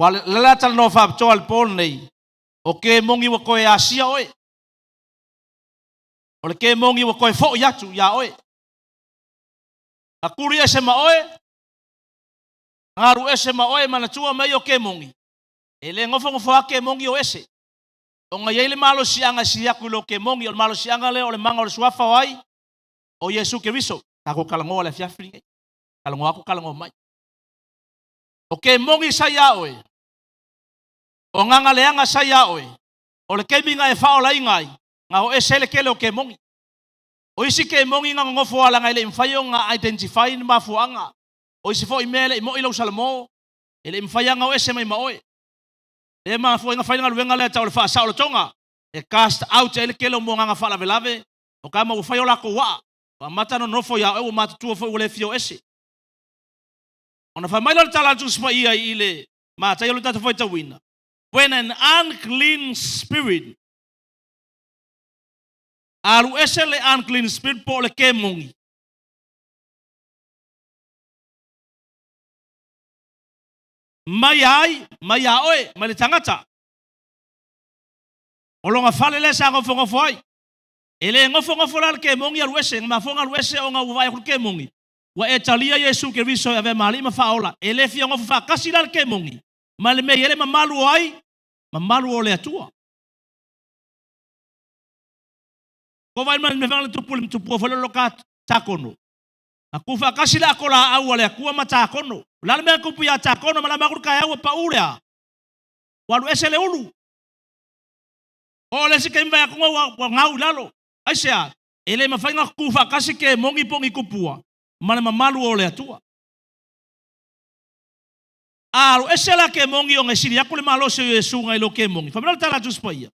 Ua le la talanoa faapitoa le po lenei, o kemoni ua toe asia oe. O le kemoni ua toe foi atu ia oe. Na tuli ese ma oe, galu ese ma oe, manatua mai o kemoni. E le nofonofo lava kemoni o ese. Ona e i ai le malosiaga e sili atu i lo kemoni. O le malosiaga lea o le mana o le suafa o ai? O Iesu Keriso. Tatou talanoa i le afiafi lenei. Talanoa atu, talanoa mai. O kemoni sa ia oe, o agaga leaga sa ia oe, o le taimi na e faaolaina ai, na o ese ai le tele o kemoni. O isi kemoni na nonofo lava leaga e le i mafai ona identify ni mafuaaga. O isi foi mea e le i moi lou salamo, e le i mafai lava ona o ese mai ma oe. Lea e mafua ai ona fai le galuega lea tau o le faasaolotoga, e cast out ai le tele o agaga faalavelave, o tama ua fai o latou waa, ua amata ona nonofo ia oe ua matutua foi ua le fia o ese. Ona fai mai lea o le tala a le Tusi Paia i le Mataio lea tatou faitauina, when an unclean spirit, alu ese le unclean spirit po o le kemoni, mai ai, mai ia oe, mai le tagata. O lona fale lea sa nofonofo ai. E le gofogofo la le kemogi alu ese, na mafua ona alu ese ona ua vaai atu le kemogi, ua e talia Iesu Keriso e avea ma Alii ma Faaola. E le fia gofo faatasi la le kemogi ma le mea e i ai le mamalu o ai? Mamalu o le Atua. Ko vai mai le mea le tupu le tupu foi lo ka takono. Na tu faatasi le ato laau a le Atua ma takono. O le a le mea na tupu ia takono ma la makulu kaeau ua pau lea. Ua alu ese le ulu. O le isi taimi vaai atu ua gau i lalo. Aisea? E le mafai ona tu faatasi kemoni po o ni tupua ma le mamalu o le Atua. A alu ese la kemoni ona e sili atu le malosi o Iesu nai lo kemoni. Fai mai la le tala a Tusi Paia.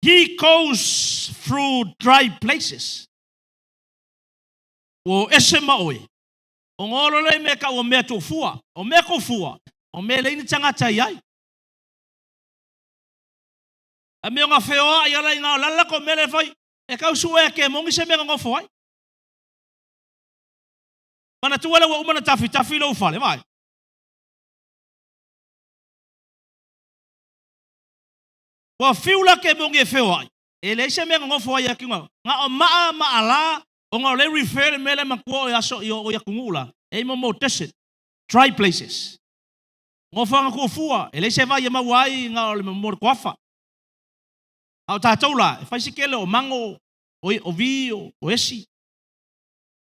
He goes through dry places. Ua o ese ma oe. Ona olo lea i mea e tau o mea tuufua. O mea tuufua, o mea e leai ni tagata i ai. A mea ona feoai ala i na o le ala latou mea lea e fai, e tau sue e kemoni se mea e nonofo ai. Manatua lea ua uma ona tafitafi lou fale, vaai. Ua fiu la kemoni e feoai, e leai se mea e nonofo ai atu na o maa ma ala ona o lea e refer le mea lea matua o aso o i atunuu la, e i ai mo desert, dry places. Nofoaga tuufua, e leai se vai e maua ai na o le mo le toafa. A o tatou la, e fai si tele o mago, o vi, o esi,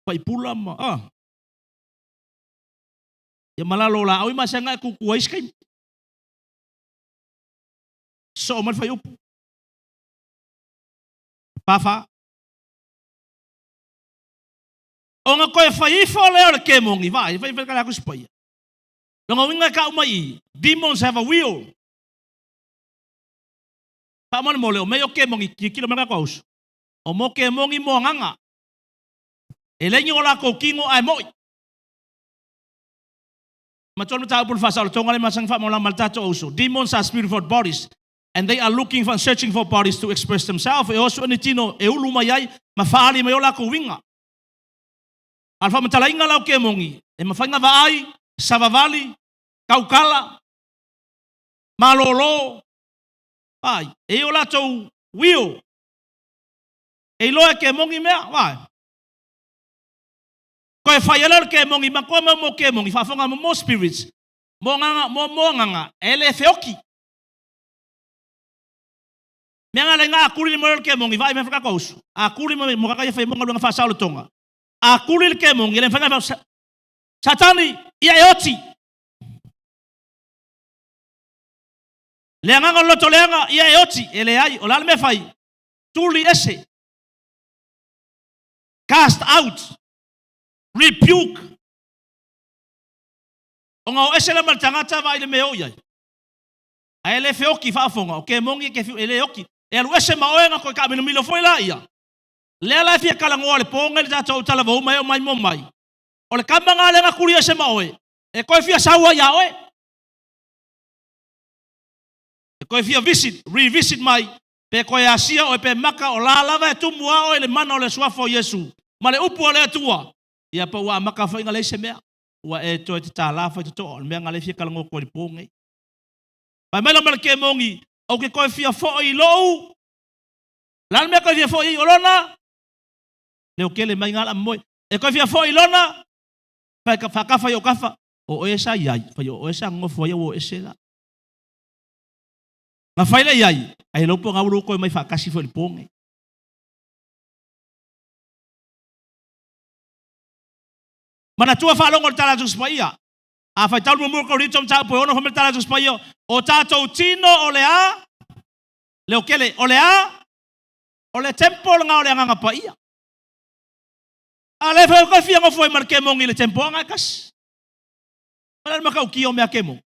faipula ma, ah. Ia ma lalo o laau i masega e tutu ai isi taimi. Soo mai le fuaiupu. 44. Ona toe fai ifo lea o le kemoni, vaai, fai fai kala atu paia. Lona uiga e tau mai i, demons have a wheel. Faamolemole, o mea ia o kemoni, tilotilo mai le tatou auso. O mo kemoni mo agaga. E leai ni o latou tino ae moi. Matua le mataupu le faasaolotoga le masani faamalamalama le tatou auso. Demons are spiritual bodies and they are looking for and searching for bodies to express themselves. E o asuʻe ni tino e ulu mai ai ma faaali mai o latou uiga. A o le faamatalaina la o kemoni, e mafai ona vaai, savavali, tautala, malolo, vaai, e i ai o latou will, e iloa e kemoni mea, vaai. Toe fai ai lea o le kemoni, matua mau mo kemoni, faafofoga mo mo spirits, mo agaga, mo mo agaga, e le feoti. Mea nga le nga a kuli le moe o le kemoni, vaai mai whakako usu. A kuli mo mo kaka ia whai mo ngaluenga whaasaolotonga. A kuli le kemoni, e le mawhai ngai Satani, ia e oti. Le agaga o le loto leaga, ia e oti. E leai, o le a le mea fai? Tuli ese. Cast out. Rebuke. Ona o ese la ma le tagata vaai le mea o i ai. Ae e le feoki faafofoga, o kemoni e ke e le oki. E alu ese ma oe na koe kaamilomilo foi laia. Lea la e fia talanoa le po nei le tatou talavou mai o mai mo mai. O le kama nga lea na kuli ese ma oe, e koe fia sau ai ia oe. E koe fia visit, revisit mai, pe koe asia oe pe maka o la lava e tumu a oe le mana o le suafa o Iesu ma le upu a le Atua. Ia pa ua amaka foi nga leai se mea. Ua e toe tatala fai totoa o le mea nga lea e fia talanoa atu ai le po nei. Fai mai la ma le kemogi, Ou ke koe fia foi i lou. O le a le mea koe fia foi ai o lona? Leo kele mai ngā la moe. E koe fia foi i lona? Fai ka whakafa i o kafa. O oe sa iai. Fai o oe sa ngofo ai o ese la. Nga fai le iai. Ai lopo ngā uru koe mai whakasi foi le pōnge. Manatua whaalongo le tala a Tusi Paia. A faitau le muamua o Korinito mataupu e 6 fai mai le tala a Tusi Paia, o tatou tino o le a? Leokele, o le a? O le temple lena o le Agaga Paia. A le fai koe fia nofo ai ma le kemogi i le temple aga e tasi. O le matautia o mea kemogi.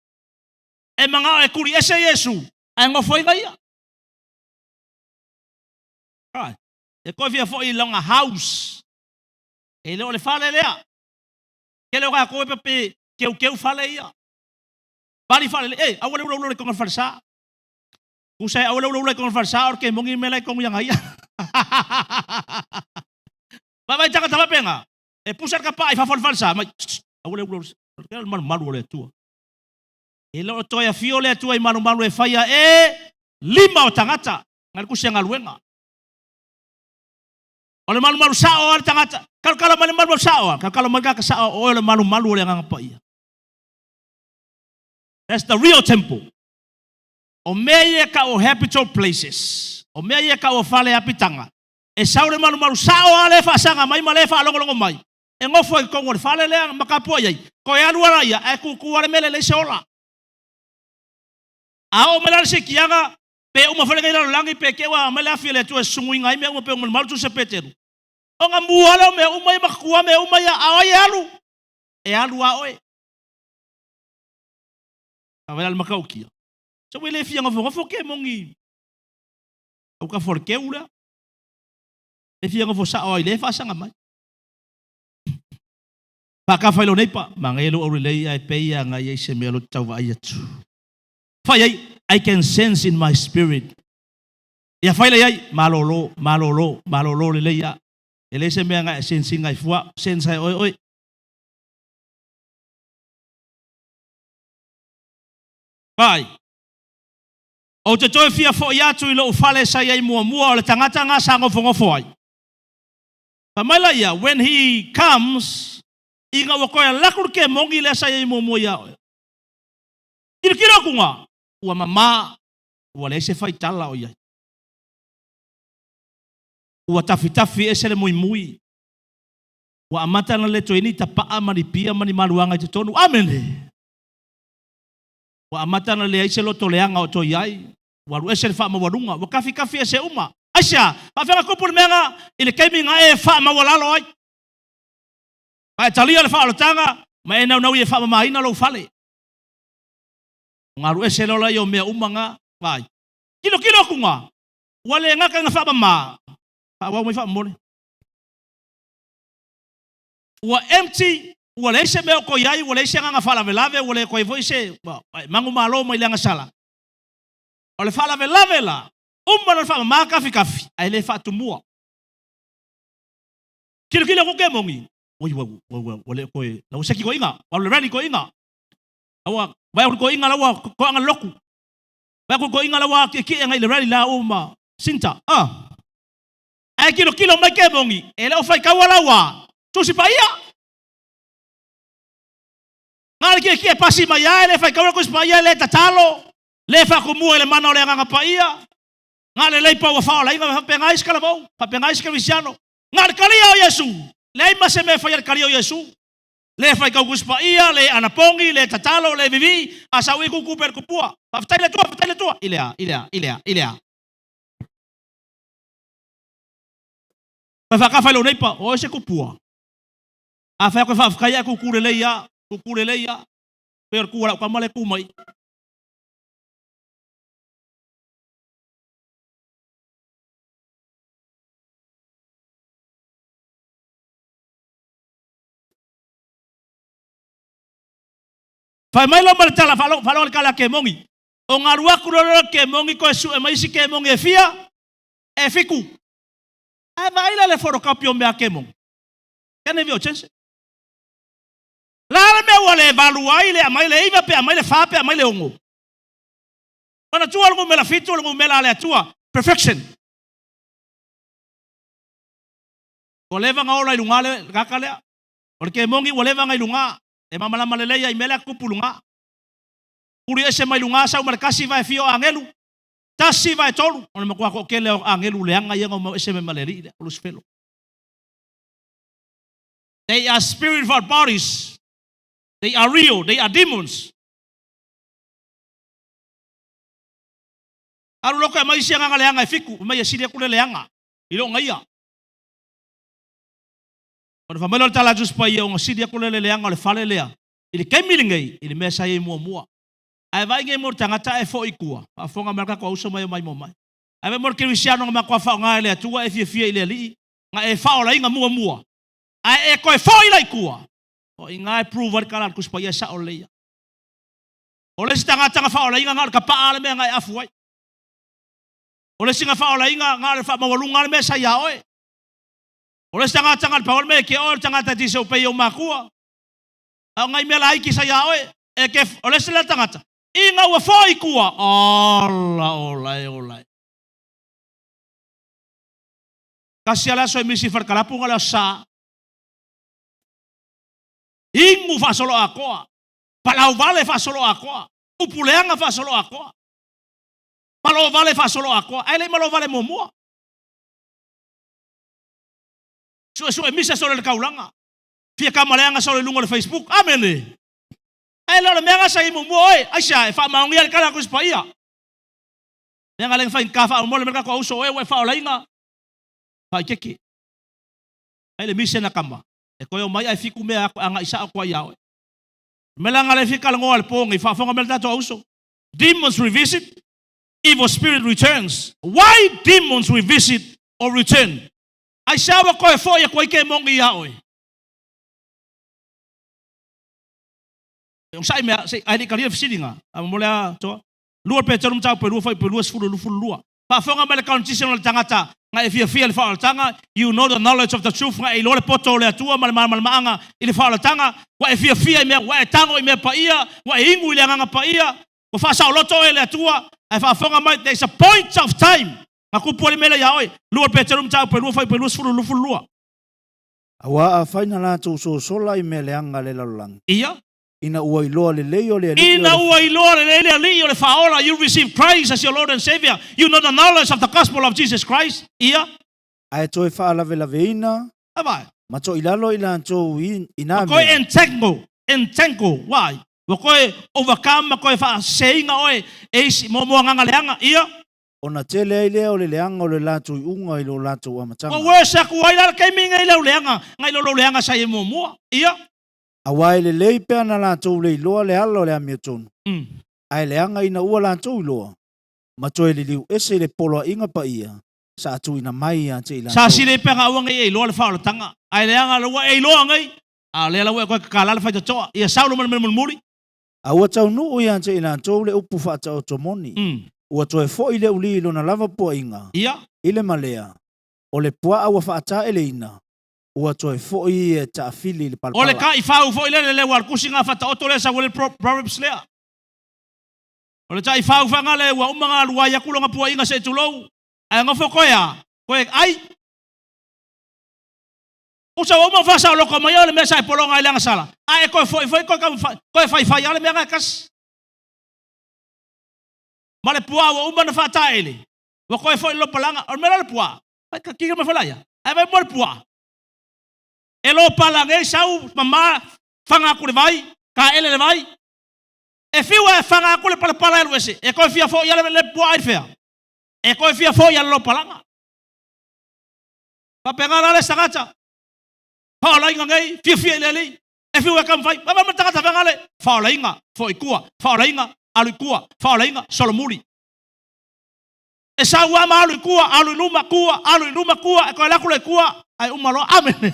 E manao e tuli ese Iesu, ae nofo ai ia. Right. E koe fia foi i lona house. E le o le fale lea. Kele o tatou e pe keukeu fale ia. Pali fale le, e, aua le ula ula le konga fale sa. Kusa e aua le ula ula i konga fale sa, or ke mongi mela i konga ianga ia. Vai vai tangata vapenga. E pusa le kapa i fafo le fale sa, mai, aua le ula ula, le malu malu o le Atua. E le o toe afio le Atua i malu malu e whaia e lima o tangata. Ngai le tusi a galuega. O le malumalu sao a le tagata. Kalokalo mai le malumalu sao a. Kalokalo mai le tagata sao o oe o le malumalu o le Agaga Paia. That's the real temple. O mea ia e tau o habitual places, o mea ia e tau o fale apitaga, e sau le malumalu sao lava lea e faasaga mai ma lea e faalogologo mai, e nofo ai i totonu o le fale lea ma tapuai ai, toe alu lava ia, ae tutu lava le mea lea e leai se ola. A oo mai la le siitiaga, pe uma foi lenei lalolagi pe te i ua aumai le afi a le Atua e susunuina ai mea uma pei ona malumalu tusi a Peteru, ona mua lea o mea uma ia ma tutua mea uma ia, a o ai e alu? E alu lava oe. A vai la le matautia. Se ua le fia nofonofo ke moni au ka fo le keu lea. Le fia nofo sao ai le faasaga mai. Faakafa i lou nei pa, manaia lou aulelei ae pei a nai ai se mea lo te tau vaai atu. Fai ai, I can sense in my spirit. Ia fai lea ai, malolo, malolo, malolo lelei a. E leai se mea na e sense ina i fua, sense ai oe oe. Vai. Ou te toe fia foi atu i lou fale sa i ai muamua o le tagata na sa nofonofo ai. Fai mai la ia, when he comes, ina ua toe alu atu le kemoni lea sa i ai muamua ia oe. Tilotilo atu na, ua mama, ua leai se faitala o i ai. Ua tafitafi ese le muimui. Ua amata ona le toe ni tapaa ma ni pia ma ni maluaga i totonu. Amene! Ua amata ona leai se loto leaga o toe i ai. Ua alu ese le faamaualuga. Ua kafikafi ese uma. Aisea? Faafefea ona tupu le mea na i le taimi na e faamaualalo ai? Ma e talia le faaolataga ma e naunau e faamamaina lou fale. Ona alu ese loa lea o mea uma na. Vaai. Tilotilo atu na, ua le gata ina faamama, faaauau mai faamomole. Ua empty, ua leai se mea o toe i ai, ua leai se agaga faalavelave, ua le toe foi se manumalo mai le agasala. O le faalavelave la, uma loa le faamama kafikafi, ae le faatumua. Tilotilo atu ke moni, oi ua ua ua le toe, la ua seki toeaina, ua alu i le rally toeaina. La ua vaai atu toeaina la ua toaga le lotu. Vaai atu toeaina la ua tietie agai i le rally la ua ma Sinta. Ah. Ae tilotilo mai ke moni, e le o faitaua lau a Tusi Paia. Na o le kiekie pasi mai a e le faitaua le Tusi Paia, e le tatalo, le faatumua i le mana o le Agaga Paia. Na o le leipa ua faaolaina, faapena isi talavou, faapena isi kerisiano. Na o le talia o Iesu, leai ma se mea e faia i le talia o Iesu. Le faitau Tusi Paia, le anapogi, le tatalo, le vivii, a sau i kuku pe le kupua. Faafetai i le Atua, faafetai i le Atua. I le a, i le a, i le a, i le a. Fai faakafa i lou neipa, o oe se kupua. A fai atu e faafetai ae tutu lelei a, tutu lelei a. Pei o le tu a lau tama lea e tu mai. Fai mai loa ma le tala, faalogo le tala a Kemoni. O galu aku loa lea o Kemoni toe sue mai isi Kemoni e fia? E fitu. Ae vaai la le photocopy o mea a Kemoni. Kene vi o chense. La le mea ua le valu ai le aumai le iva pe aumai le fa pe aumai le ono. Manatua le numera fitu o le numera a le Atua. Perfection. Ua leva na ola i luga le kaka lea. O le kemoni ua leva na i luga. E malamalama lelei ai mea lea tupu i luga. Tuli ese mai luga sau ma le tasi vae fia o agelu. Tasi vae tolu. O le matua toatele o agelu leaga ia na omau ese mai ma le alii lea, o Lusifelo. They are spiritual bodies. They are real. They are demons. Alu loa toe aumai isi agaga leaga e fitu, fai mai e sili atu le leaga i loo na ia. Ona fai mai lea o le tala a Tusi Paia, ona sili atu lea le leaga o le fale lea i le taimi lenei i le mea sa i ai muamua. Ae vaai nei mo le tagata ae foi i tua, faafofoga mai le tatou auso mai omai mo mai. Ae vaai mo le kerisiano na matua faaaoga e le Atua e fiafia i le Alii, na e faaolaina muamua, ae e toe foi la i tua, o i ina e prove ai le tala a le Tusi Paia e sao lelei ia. O le isi tagata na faaolaina na o le tapaa le mea na e afu ai. O le isi na faaolaina na o le faamaualuga le mea sa ia oe. O le isi tagata na o le pau le mea e ke oe o le tagata e disobey i ou makua. A o nai mea laiti sa ia oe, e ke, o le isi lea tagata, ina ua foi i tua, ola, ola e, ola e. Tasi lava le aso e misi i Falekalapu na o le Aso Sa. Inu faasoloatoa, palauvale faasoloatoa, upu leaga faasoloatoa, malovale faasoloatoa, ae le i malovale muamua. Suesue misa solo i le taulaga, fia tama leaga solo i luga o le Facebook. Amene! Ae le o le mea na sa i muamua oe, aisea e faamaonia le tala a Tusi Paia. Mea na le faigata faamolemole mai le tatou auso oe ua e faaolaina, faaitete. Ai le mise na tama, e toe omai ae fitu mea agai sao atu ai ia oe. O le mea la na lea e fia talanoa i le po nei, faafofoga mai le tatou auso. Demons revisit, evil spirit returns. Why demons revisit or return? Aisea ua toe foi atu ai kemoni ia oe? Onosai mea, se i, ae le i talia le fesili na. A mo le a, toa. Lua Peteru mataupu e lua fuaiupu e 20 22. Faafofoga mai le condition o le tagata na e fiafia i le faaolataga, you know the knowledge of the truth, na e iloa le poto o le Atua ma le malamalamaaga i le faaolataga, ua e fiafia i mea, ua e tago i mea paia, ua e inu i le Agaga Paia, ua faasaoloto oe e le Atua, ae faafofoga mai, there is a point of time na tupu ai le mea lea ia oe. Lua Peteru mataupu e lua fuaiupu e 20 22. Aua afai na latou sosola i mea leaga a le lalolagi. Ia. Ina ua iloa lelei o le Alii o le. Ina ua iloa lelei le Alii o le Faaola, you receive Christ as your Lord and Saviour, you know the knowledge of the gospel of Jesus Christ, ia. Ae toe faalavelaveiina Vai. ma toilalo i latou i nā Ua toe mea. entangle, entangle, why? Ua toe overcome ma toe faaseseina oe e isi mo mo agaga leaga, ia. Ona tele ai lea o le leaga o le latou iuga i lo latou amataga. Ua worse atu ai la le taimi nei lau leaga, nai lo lou leaga sa i ai muamua, ia. Aua e lelei pea na latou le iloa le ala o le amiotonu, ae leaga ina ua latou iloa, ma toe liliu ese i le poloaiga paia sa tuuina mai ia te i Sa latou. sili ai pea gaua nei e iloa le faaolataga, ae leaga la ua e iloa nei, a o lea la ua e toe tatala le faitotoa, ia Saulo ma le mea mulimuli. A ua taunuu ia te i latou le upu faataoto moni, ua toe foi le uli i lona lava puaiga, i le malea, o le puaa ua faataeleina, Ua toe foi ia e taafili i le O le palapala. taifau foi lele le ua tusi nga faataoto lea sau ai le Proverbs lea. O le taifau fagale ua uma nga alu ai aku lona puaiga se i tulou, ae nofo koe a, koe ai. Usa ua uma ona faasaoloko mai o le mea sa e pologa ai le agasala, ae e toe foi foi toe taumafai, toe faifai lava le mea na e tasi. Ma le puaa ua uma ona faataele, ua toe foi i le lopalaga. O le mea la o le puaa, Fai ka kika mai foi laia. Ae vai mo le puaa. E lo pala nei sau mama fanga aku le vai, ka ele le vai. E fiu e fanga aku le palapala e alu ese. E toe fia foi ale le puaa i fea. E toe fia foi ale lo palaga. Faapena la le tagata. Faolaina nei, fiafia i le Alii. E fiu e taumafai, vai vai ma le tagata fagale. Faolaina, foi i tua, faolaina, alu i tua, faolaina, solomuli. E sau lava ma alu i tua, alu i luma, tua, alu i luma, tua, e toe alu atu lea i tua, ae uma loa. Amene.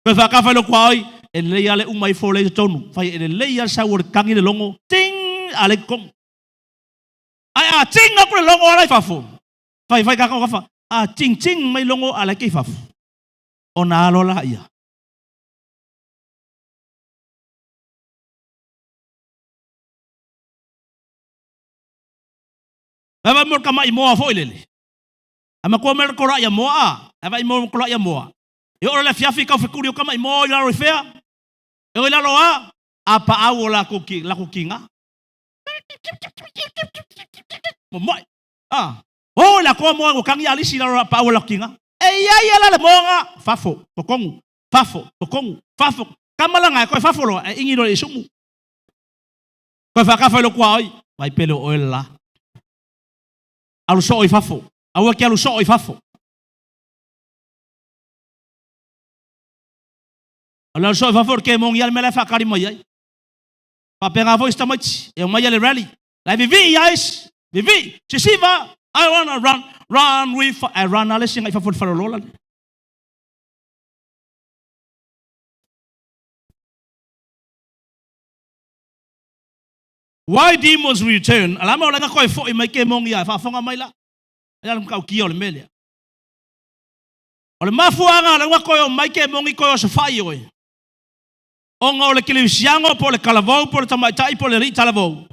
Toe faatafa i lou tuaoi, e lelei lava le uma ifo o lea i totonu. Fai e lelei lava le sau o le tagi le logo, ting, a lea i totonu. Ae a ting atu le logo ala i fafo, fai fai tatou kafa, a ting ting mai logo ala i fafo, ona alo laia. Vai vai mo ka mai moa foi lele. A matua mea le kola ia moa a. A vai mo kola ia moa. E oo le afiafi kau fekuli o ka mai moa i lalo i fea. E o i lalo a. A paau o lako ki, lako kinga. Momoe. A. O la koa moa o kangi alisi lalo a paau o lako kinga. E ia ia la le moa fafo, kokongu, fafo, kokongu, fafo. Kamalanga e koe fafo loa, e ingi loa i sumu. Koe faakafa i lou kuaoi, vai pele o oe le la. Alu soo i fafo. Aua ke alu soo i fafo. O le alu soo i fafo o le kemongi a le mea la e faakali mai ai. Faapena foi si tamaiti, e omai ia le rally. La e vivii ia isi, vivii, sisiva, I wanna run, run with, ae run a le isi agai i fafo i le faleolola le. Why demons return? Alama o laga koe foi mai ke mongi ai faafofoga mai la. E ala matautia o le mea lea. O le mafuaaga o le koe o mai ke mongi koe o safai oe. Ona o le kelewisiano po o le talavou po o le tamaitai po o le alii talavou.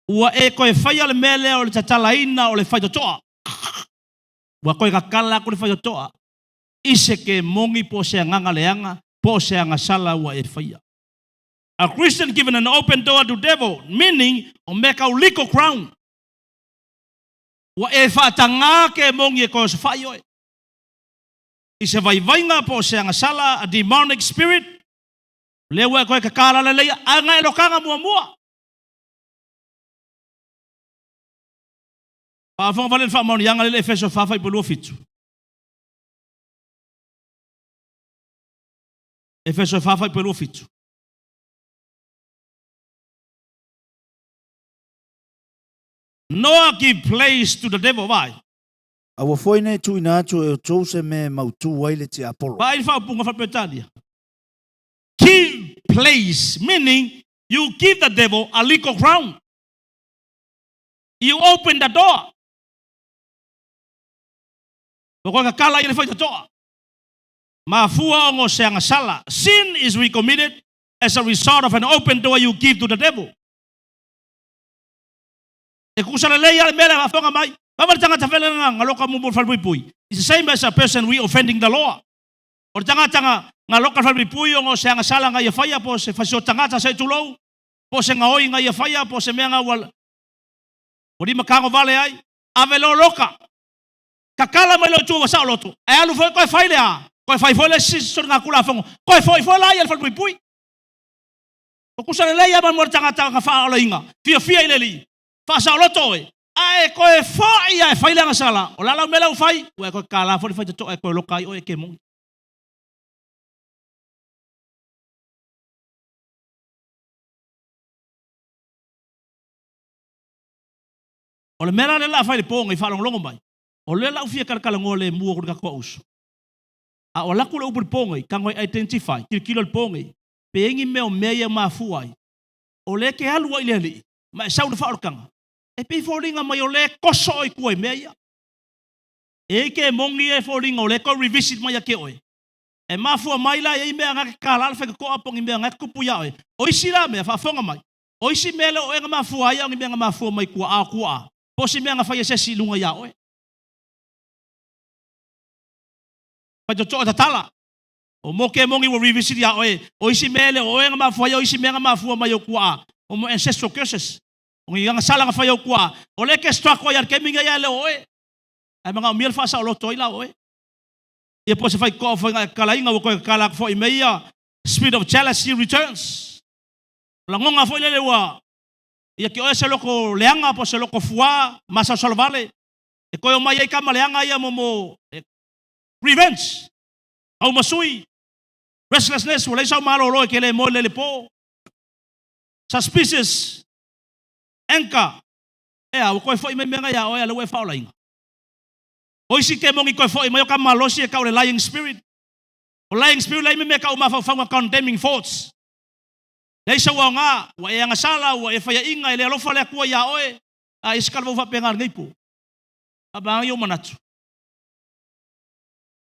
Ua e koe faia le mea lea o le tatalaina o le faitotoa. Ua koe kakala aku le faitotoa i se kemogi po o se agaga leaga po o se agasala ua e faia. A Christian given an open door to devil, meaning o mea kau legal ground. Ua e faatagā kemogi e koe osofai oe i se vaivaiga po o se agasala, a demonic spirit, lea ua e koe kakala leleia, ae gae lokaga muamua. Faafofoga vale le faamaoniaga lea i le Efeso 4 fuaiupu 27. Efeso 4 fuaiupu 27. Nor give place to the devil, vai. Aua foi nei tuuina atu e outou se mea e mautū ai le tiapolo. Vaai le faaupuga faa-Peretania. Give place, meaning you give the devil a legal ground. You open the door. Ua koe kakala ia le faitotoa. Mafua ona o se agasala. Sin is recommitted as a result of an open door you give to the devil. E kusa lelei lava le mea lea faafofoga mai. Vava le tagata fele nga loka mumu o le falepuipui. It's the same as a person re-offending the law. O le tagata nga nga loka le falepuipui ona o se agasala nga ia faia po o se fasio tagata se i tulou, po o se gaoi nga ia faia po o se mea nga ua ua lima kago vale ai, ave loa loka. Kakala mai loa i tua ua saoloto, ae alu foi koe fai le a? Koe fai foi le isi soligatulafono, koe foi foi la ia le falepuipui. Ua kusa lelei lava mo le tagata na faaolaina, fiafia i le Alii, faasaoloto oe, ae koe foi lava e fai le agasala, o le a lau mea la ua fai? Ua e koe kālā foi le faitotoa e koe loka ai oe e kemoni. O le mea la lea o le a fai i le po nei, faalogologo mai, o lea la u fia talatalanoa lemu atu i le tatou auuso. A o alu atu le upu i le po nei, tago e identify, tilotilo i le po nei, pe i ai ni mea o mea ia e mafua ai, o lea e te alu ai i le Alii, ma e sau i le faaolataga, e pei e foliga mai o lea e toso oe i tua i mea ia. E i ai kemoni ia e foliga o lea e toe revisit mai ia te oe. E mafua mai la e i ai mea na te tala le faitotoa po o ni mea na e tutupu ia oe. O isi la mea, faafofoga mai, o isi mea le o oe na mafua ai a o ni mea na mafua mai tuaa o tuaa, po o se mea na fai e se isi i luga ia oe. Faitotoa tatala. O mo kemoni ua revisit ia oe, o isi mea e le o oe na mafua ai, o isi mea na mafua mai ou tuaa, o mo ancestral curses. O ni agasala na fai e ou tuaa, o lea e te struggle ai i le taimi lenei ae le o oe. Ae manaomia le faasaoloto ai la oe. Ia po o se faitotoa foi na e tatalaina ua toe tatala atu foi mea ia, spirit of jealousy returns. O lagona foi lele ua ia te oe se loto leaga po o se loto fuā masalosalo vale e toe omai ai tama leaga ia mo mo revenge, taumasui, restlessness ua leai sau malolo e te le moe lele po, suspicious, anger, ea ua toe foi mai mea na ia oe a lea ua e faaolaina. O isi kemoni toe foi mai o ka malosi e tau o le lying spirit. O lying spirit leai me mea tau mafaufauga condemning thoughts. Leai sau aoga, ua e agasala, ua e faiaina, e le alofa le Atua iā oe. A i se talavou faapena lenei po. Faapena ou manatu.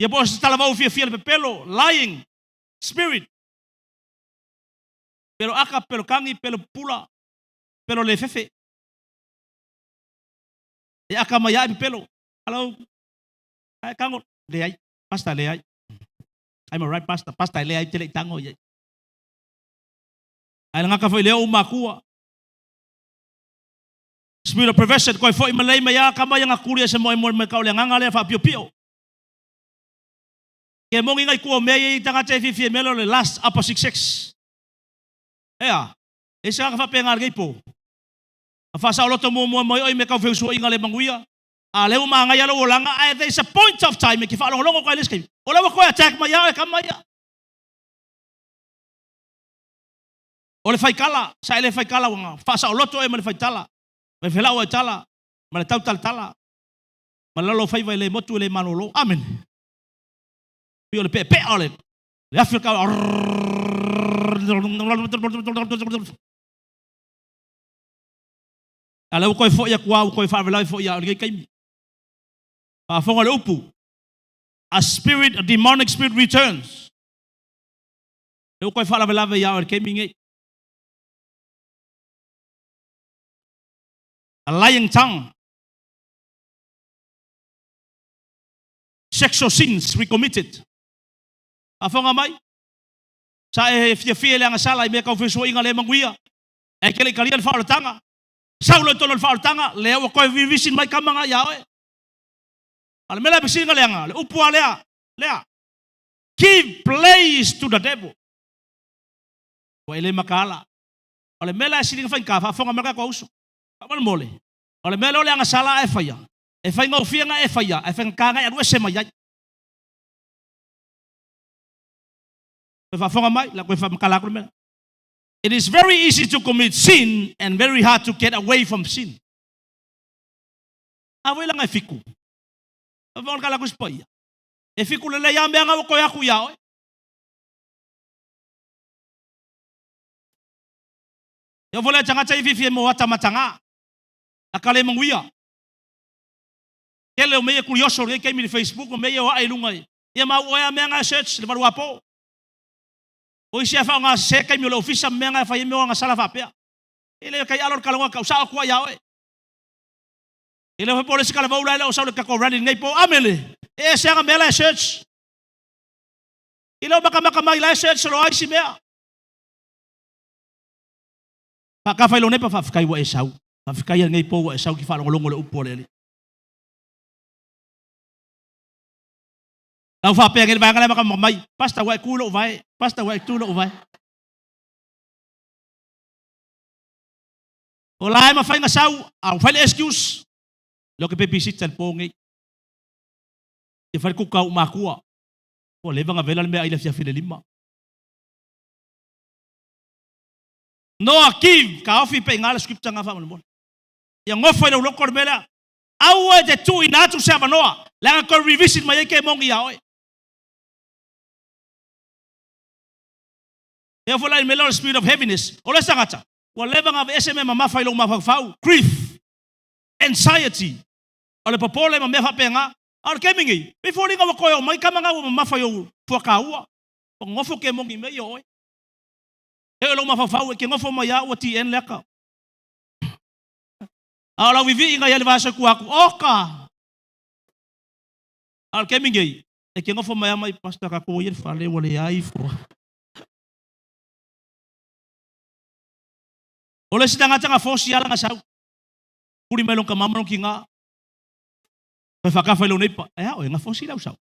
Ia po o se talavou fiafia le pepelo, lying spirit. Pelo aka, pelo kagi, pelo pupula, pelo le fefe. E aka mai ai pepelo. Hello. Ai tango. Leai. Pastor leai. I'm a right pastor. Pastor leai te le tango ia. Ai lagata foi lea o makua. Spirit of perversion koe foi ma lei mai a ka mai anga kuri e se moe moe mai ka o le agaga lea faapiopio. Ke mongi ngai kua mea i tagata e fiafia mea lea o le last upper 66. Ea, e se aga faapena lenei po. A faasaoloto muamua mai oe me kau feusuaiga le manuia. A lea ua manaia lou olaga, ae there is a point of time e te faalogologo koe i le isi taimi. O lea ua toe attack mai a oe kama ia. O le faitala, sa e le faitala ua faasaoloto oe ma le faitala, ma le felauai tala, ma le tautalatala, ma le lalofaiva e le motu e le malolo. Amene. Pei o le peapea o le afi o le kau. A lea ua toe foi atu lava, ua toe faalavelave foi ia lenei taimi. Faafofoga le upu, a spirit, a demonic spirit returns. Lea ua toe faalavelave ia oe i le taimi lenei. A lying tongue. Sexual sins we committed. Faafofoga mai, sa e fiafia i le agasala i mea tau fesuaiga le manuia, ae e te le i talia le faaolataga. Sau loa i totonu o le faaolataga, lea ua toe revision mai tama na ia oe. A o le mea la e pito sili ona leaga, le upu lava lea, lea, give place to the devil. Ua e le mataala. O le mea la e sili ona faigata, faafofoga mai le tatou uso, faamolemole, o le mea lea o le agasala a e faia, e faigofie ona e faia, ae faigata ona e alu ese mai ai. Toe faafofoga mai, o le a toe faamatala atu le mea. It is very easy to commit sin and very hard to get away from sin. A foi lana e fiku. Faafofoga le tala atu Paia. E fiku lelei lava mea na ua toe atu ia oe. E oo foi la i tagata ia e fiafia mo ata mataga, ata le manuia. Tele o mea ia kurioso i lenei taimi i le Facebook ma mea ia o ae i luga i. Ia ma au oe a mea na e search le valuapo. O isi a faaaoga sese taimi o le ofisa ma mea na e fai ai mea o agasala faapea. E le kai alo le kalaoga tau sao atu ai ia oe. E le o po le isi kalavou la e le o sau le tatou rally lenei po. Amene. E ese aga mea la e search. E le o matamata mai la e search loa isi mea. Faatafa i lou nepa, faafetai ua e sau. Faafetai i lenei po ua e sau ki faalogologo le upu a le Alii. Lau faapea nei le vaega lea matamata mai, Pastor ua e tu i lou vae, Pastor ua e tu i lou vae. O la e mafai ona sau, a ua fai le excuse, leo ke babysitter i le po nei. Ia fai le kuka a ou matua. Ua leva ona vela le meaai i le afiafi i le 5. Noa give, taofi pea i ina le scripture lena faamolemole. Ia nofo i lou loto le mea lea. Aua e te tuuina atu se avanoa, leaga toe revisit mai ai kemoni ia oe. E oo foi la i le mea lea o le spirit of heaviness, o le isi tagata, ua leva ona aveese mea mamafa i lou mafaufau, grief, anxiety, o le popole ma mea faapena. A o le taimi nei, pei foliga ua toe oo mai tama na ua mamafa i ou fuataua, ua nonofo kemoni i mea ia o oe. E oo i lou mafaufau e te nofo mai lava ua TN le ata. A o lau viviiga ia le vaiaso i tua atu, oka! A o le taimi nei, e te nofo mai lava mai, Pastor, tatou o ia i le fale ua leai ifo. O le isi tagata na fosi lava lana sau, tuli mai lona tama ma lona tina, fai faatafa i lou neighbour, e a oe, na fosi lau sau?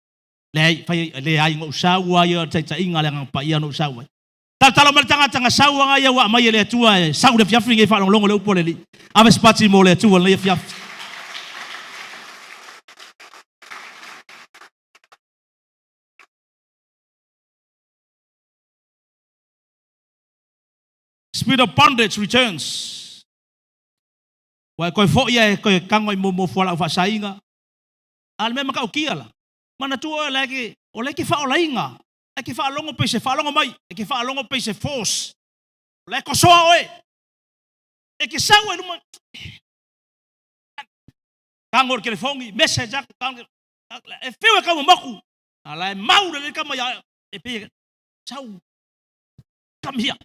Leai, fai, leai, na ou sau lava ia o le taitaiga a le Agaga Paia na ou sau ai. Talatala mai le tagata na sau aga ia ua aumai e le Atua e sau i le afiafi lenei e faalogologo i le upu a le Alii. Ave se pati mo le Atua i lenei afiafi. Spirit of bondage returns. Ua e toe foi e toe tago i mo fualaau faasaina. A o le mea matautia la, manatua oe la o la e te faaolaina. E te faalogo pei se faalogo mai, e te faalogo pei se force. O la e tosoa oe. E te sau ai luma. Tago i le telefoni, message atu, tago, e fiu e taumamoku. A la e mau lelei tama ia oe. E pei e sau. Come here.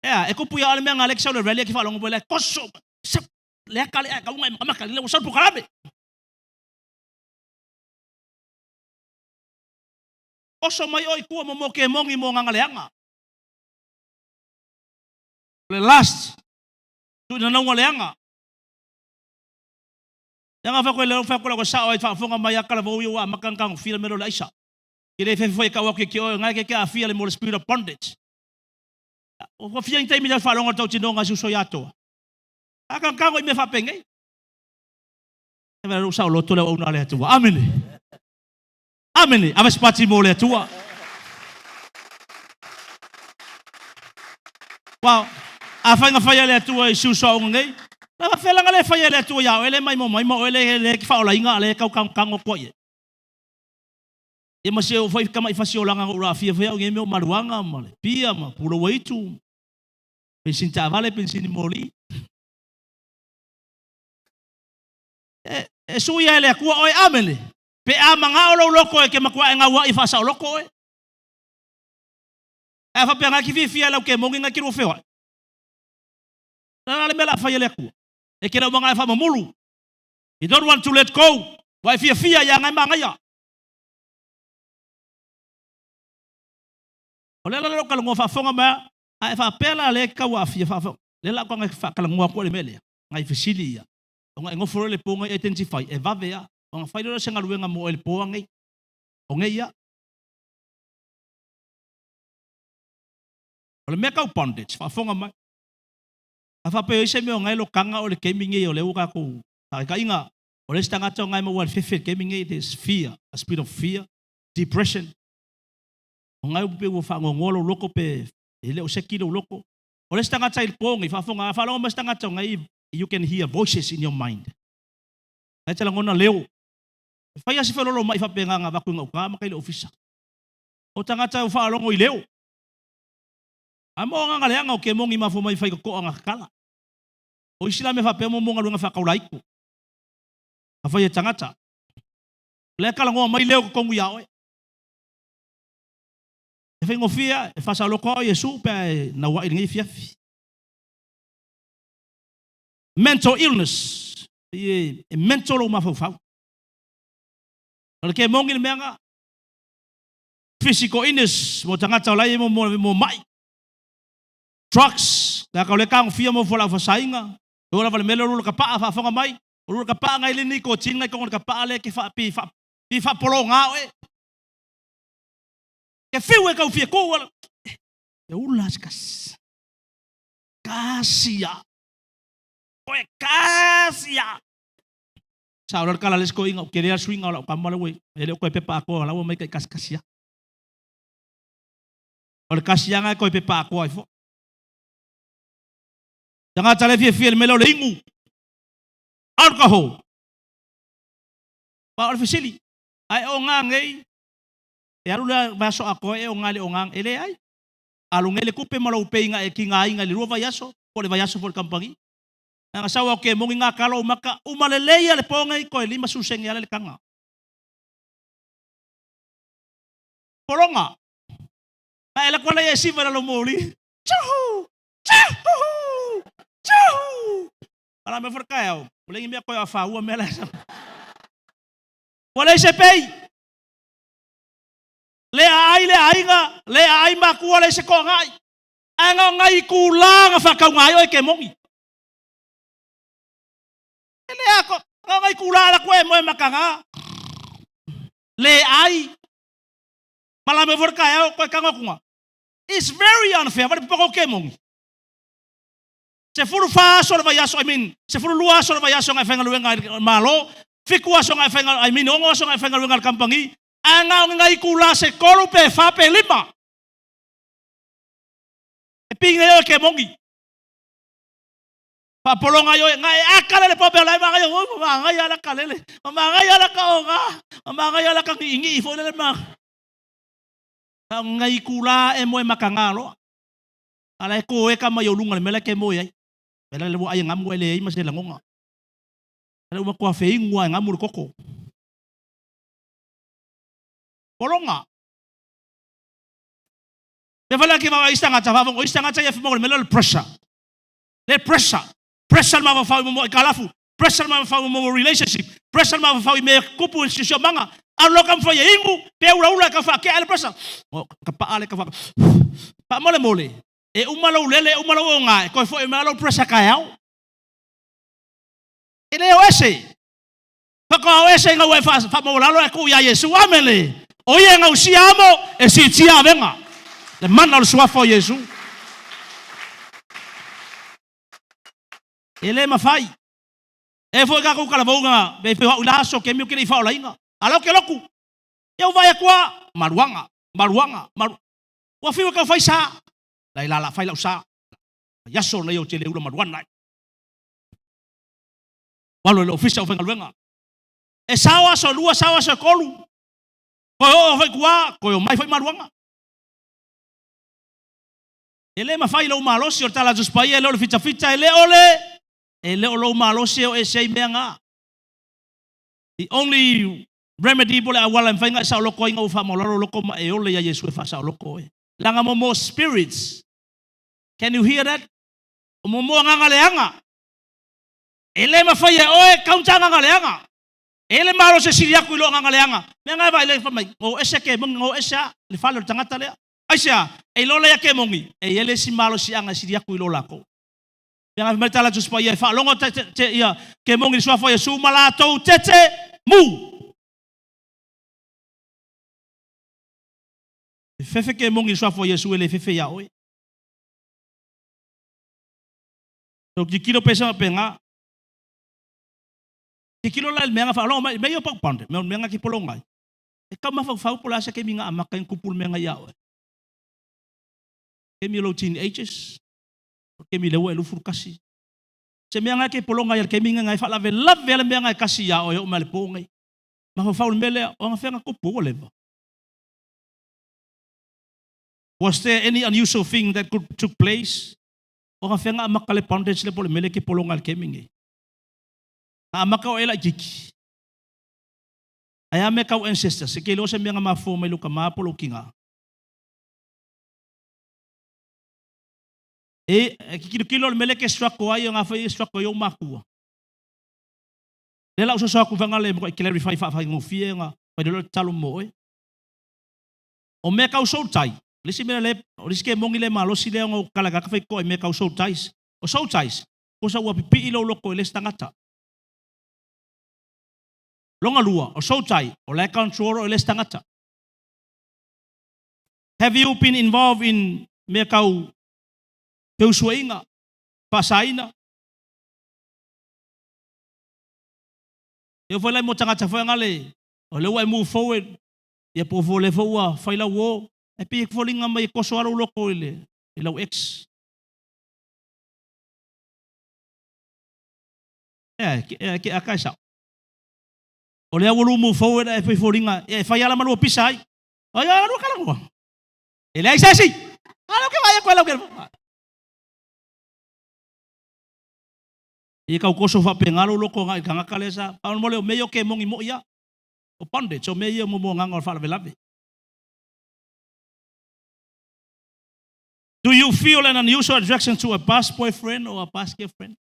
Ea, e kupu ia oe le mea nga le ke sau le rally e ke faalogo mai la e toso. Sau. Le aka le aka unga e makamaka le ua sau le polokalame. Oso mai oe i tua mo kemoni mo agaga leaga. O le last, tuuina leaga. Leaga fai atu e le fai atu lau sao ai faafofoga mai a talavou ia ua amata ona tagofia le mea lea o le aisa. E le fefe foi e tau atu ia te oe, na e te aafia le mo le spirit of bondage. Ua fia ni taimi le faalogo le tautinoga a si uso ia Atoa. A tagatago i mea faapenei. E vela lou saoloto le auauna a le Atua. Amene. Amene. Ave se pati mo le Atua. Wow. A fai na fai e le Atua i si uso aoga nei, na faafelaga le fai e le Atua ia oe le maimoa mai ma oe le le ki faaolaina a le tau tagotago atu ai ai. Ia ma si o foi tama'i fasiolaga na ou aafia foi au i nei mea o maluaga ma le pia ma pulou aitu, penisini taavale, penisini moli. E sui e le Atua oe, amene. Pe a manao lou loto e ke matua e gaua'i faasaoloto oe. Ae a faapea nga ki fiafia e lau kemoni nga ki lua feoai. Na le mea la fai e le Atua. E ke lau manga e faamamulu. You don't want to let go. Ua e fiafia ia ngai magaia. O le ala lea o kalanoa faafofoga mai a e faapea la lea e tau aafia faafofoga. Lea la o faakalanoa atu ai le mea lea. Ngai fesili ia. Ona e nofo loa le po ngai identify e vave a. Ona fai loa se galuega mo oe i le po nei. O nei ia. O le mea tau bondage, faafofoga mai. A faapea o i ai se mea o na e lokaga o le taimi nei o lea ua tatou faataitaiga, o le isi tagata o na e maua i le fefe i le taimi nei, there's fear, a spirit of fear, depression. O na e pei ua faanoanoa lou loto pe e le o seki lou loto. O le isi tagata i le po nei, faafofoga, a faalogo mai se tagata o na you can hear voices in your mind. Na e te lagona leo. E fai lava si feoloolo mai faapena na avatu i gauta ma tai i le ofisa. O tagata ua faalogo i leo. Ae mo agaga leaga o kemoni mafua mai fai totoa na tatala. O isi la mea faapea mo mo galuega faataulaito na fai e tagata. O lea e talanoa mai leo totonu ia oe. E faigofie lava, e faasaoloko lava Iesu pe a e nauai i lenei afiafi. Mental illness, e mental lou mafaufau. O le kemoni le mea na. Physical illness, mo tagata o la e mo mai. Drugs, tagata o lea e tagofia mo fualaau faasaina. E oo lava i le mea lea o lula kapaa, faafofoga mai, o lula kapaa ngai le nicotine ngai totonu o le kapaa lea e te faa, pi faa, pi faapologa oe. Ke fiu e tau fia tu, e ula se kasi. Kasi a. Oe kasi a. Sa o le kala le sko inga o kere a suinga o lau kama le ue, e le o koe pepa akoa, lau mai kai kasi kasi a. O le kasi anga e koe pepa akoa i fo. Tagata le fiafia i le mea lea o le inu. Alcohol. Ma o le fesili, a e oga nei, e alu le vaiaso atoa e oga i le oga, e leai. Alu nei le tupe ma lou peiga e tigaina i le 2 vaiaso, po o le vaiaso foi i le kamupani. Leaga sau au kemoni ngā kalo o maka, uma lelei a le po nei koe 50 sene ala le taga. Pologa. Na e lako ala ia e siva i lalo moli. Tjuhu! Tjuhu! Tjuhu! Ala mea fo le au. O lengi mea koe a whaua mea la sa. Ua leai se pei. Le aai le aiga, le aai makua leai se toagai. Ae na o ngai itula na faatauga ai oe kemoni. E le ako, na o ngai itula ala koe e moe makaga. Le ai. Malama mai foi le taeao koe tago atu It's very unfair. Vale papa ko kemoni. 14 aso o le vaiaso, I mean, 12 aso o le vaiaso ngai faigaluega i le Malo, 7 aso ngai faiga, I mean, 6 aso ngai faigaluega i le kamupani, ae na o ngai itula se 3 pe 4 pe 5. E pine oe ke moni. Faapologa ai oe, na e aka lele po pe lai magai o magai ala ka lele. Magai ala ka oga, magai ala ka ngi'ingi'i foi lele ma. Ka ngai kula e moe makanga loa. Ala e ko e ka mai o lunga le mea la ke moe ai. Mea la le ua ai ngamu ai le ai ma se lagonga. Ala uma kua feingua e ngamu le koko. Polonga. Mea fale ake vaai isi tagata faafong o isi tagata ia fimau le mea lea o le pressure. Le pressure. Pressure le mafaufau i momoa i kalafu. Pressure le mafaufau i momoa relationship. Pressure le mafaufau i mea kupu i siosiomaga. Alu loa taumafai e inu, pe ulaula e tau faakea le pressure. O, ka paa le ka wha... Faamolemole, e uma lou lele, e uma lou oga, e toe foi mai lou pressure taeao. E le o ese. Faatoa o ese ina ua e faamaualalo ae tuu ia Iesu. Amene! O ia e gausia amo, e siitia avega. Le mana o le suafa o Iesu. E le mafai. E foi tatou talavouga pe feoai la aso ke miu ke le i faaolaina. A la o ke lotu. Ia u vaai atu lava, maluaga, maluaga, malu. Ua fiu e tau fai sa. Lai la la fai lau sa. Vaiaso lenei ou te le ula maluana ai. Ua alu i le ofisa o faigaluega. E sao aso e 2, sao aso e 3. Toe oo foi i tua, toe omai foi maluaga. E le mafai lou malosi, o le tala a Tusi Paia, e le o le fitafita, e le o le, e le o lou malosi e o ese ai mea na. The only remedy po o le auala e mafai ona e saoloko ai ina ua faamaualalo loko ma e ola ia Iesu e faasaoloko oe. Leaga momo spirits. Can you hear that? O momo agaga leaga. E le mafai e oe counter agaga leaga. E le malosi e sili aku i lo agaga leaga. Mea nga e vaai le fai mai, go ese ke mongi, go ese a le fale o le tagata lea. Aisea? E iloa lea ke mongi, e i ai le isi malosiaga e sili aku i lo lakou. Mea nga fai mai le tala a Tusi Paia, e faalogo te, te, te, ia, ke mongi i le suafa o Iesu ma latou tete mu. E fefe ke mongi i le suafa o Iesu e le fefe ia oe. So tilotilo pe se pe nga. Tilotilo la i le mea nga faalogo mai, mea ia o pau pound, mea mea nga ki polo ngai. E kau mafaufau po o le a se kemi nga amata ai kupu le mea nga ia oe. Kemi o lou teenagers, o kemi lea ua e 21. Se mea nga ke polo ngai al kemi nga ngai faalavelave a le mea nga e kasi ia oe oo mai le po ngai. Mafaufau le mea lea, o nga fea nga kupu ua leva. Was there any unusual thing that could took place? O nga fea nga amaka le bondage le po le mele ke polo ngai le kemi ngai. Nga amaka o e laititi. Ae a mea kau ancestors, e ke iloa se mea nga mafua mai lou tama po lou tina. E, e kilokilo le mea lea e te struggle ai, o nga foi e struggle ai ou matua. Lea la ou soso atu vaega lea e matuai clarify faafaigofie ona fai loa lea o le tatalo mo oe. O mea tau soul tie, o le isi mea lea, o le isi kemoni le malosi lea ona ou tatala i tagata faitotoa i mea tau soul ties. O soul ties, pusa ua pipii lou loto i le isi tagata. Longa lua, o soul tie, o la e control oe e le isi tagata. Have you been involved in mea tau feusuaiga, faasaina? E oo foi la i mo tagata foi gale, o lea ua e move forward, ia po o lea foi ua fai lau uo, ae pei e foliga mai e toso lava lou loto i le i lau ex. Ea, e ke aka e sao. O lea ua lu move forward ae pei foliga, e fai lava la ma lua pisa ai. Ai a lua kala E leai se isi. A lea ou te vaai atu ai lau telefoni. Ia tau toso faapena lou loto agai i le tagata lea sa faamolemole o mea ia o kemoni moi lava. O bondage, o mea ia mo agaga o le faalavelave. Do you feel an unusual attraction to a past boyfriend or a past girlfriend?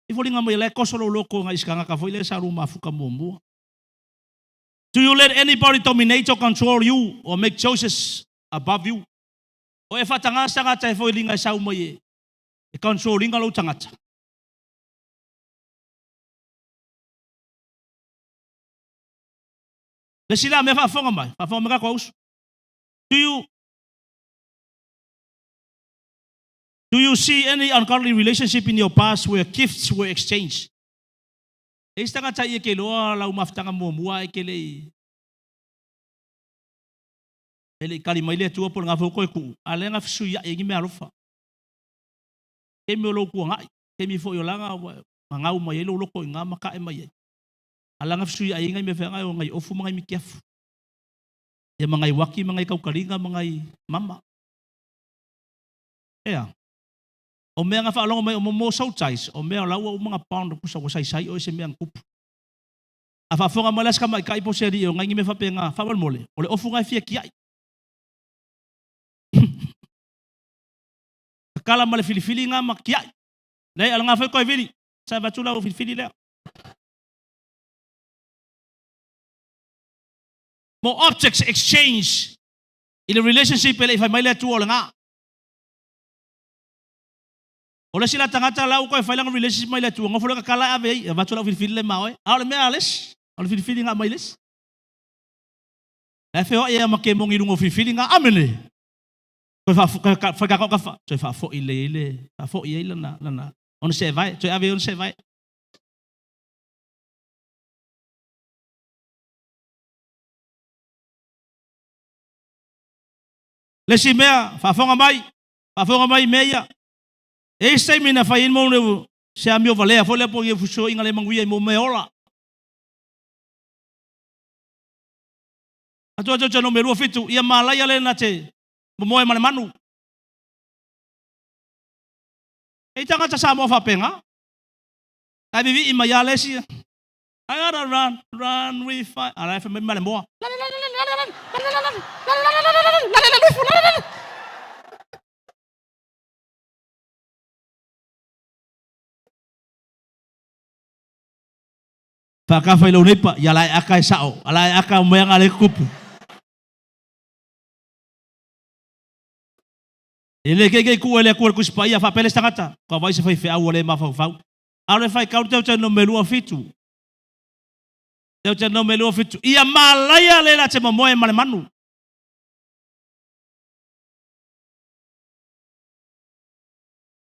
I foliga mai o la e toso lou loto agai i se tagata foi lea sa lua mafuta muamua. Do you let anybody dominate or control you or make choices above you? O e faataga se tagata e foliga e sau mai e control ina lou tagata. Le isi la mea faafofoga mai, faafofoga mai tatou uso. Do you Do you see any ungodly relationship in your past where gifts were exchanged? E isi tagata ia ke iloa lau mafutaga muamua ae ke le i e le i kali mai le Atua po o le gafa ua toe tuu, a lea na fesuiai ai ni mea alofa. Taimi o lou tuanai, taimi foi o laga ua gagau mai ai lou loto i ina ma tae mai ai. A laga fesuiai ai nai mea feagai o nai ofu ma nai mitiafu. Ia ma nai uaki ma nai tautaliga ma nai mama. Ea. O mea na faalogo mai o mo soul ties, o mea o la ua uma na bond pusa ua saisai oe i se mea na tupu. A faafofoga mai la si tamaitai po o se alii o nai ni mea faapena, faamolemole, o le ofu na e fia tiai. Tatala ma le filifili na ma tiai. Leai, a o lena foi toe vili, sa avatu lau filifili lea. Mo objects exchange i le relationship e le i fai mai le Atua o lena. O le isi la tagata la ua toe fai lana relationship mai le Atua, nofo lea tatala e ave ai, e avatu lau filifili lea ma oe. A o le mea a le isi, o le filifili na aumai le isi. La e feoai ai ma kemoni i luga o filifili na. Amene! Toe fai ka toe faafoi lelei ai le faafoi ai lana lana ona seevae, toe ave ai ona seevae. Le isi mea, faafofoga mai, faafofoga mai i mea ia. E i ai se taimi na fai ai mo se amio valea foi lea po o ni fesoasoaiga le manuia i mo mea ola. Atu atu atu no 27, ia malaia le na te momoe ma le manu. E i tagata Samoa faapena. Ae vivii mai lava le isi, I gotta run, run with fire. A la e fai mai ma le moa. Faakafa i lou neipa, ia la e aka e sao, a la e aka o meaga le kupu. E le keikei ku ele ku le kusi paia faapele se tagata, ka vai se fai feau le mafaufau. A o le faikau tau tau no me 27. Tau tau no me 27. Ia malaia le la te momoe ma le manu.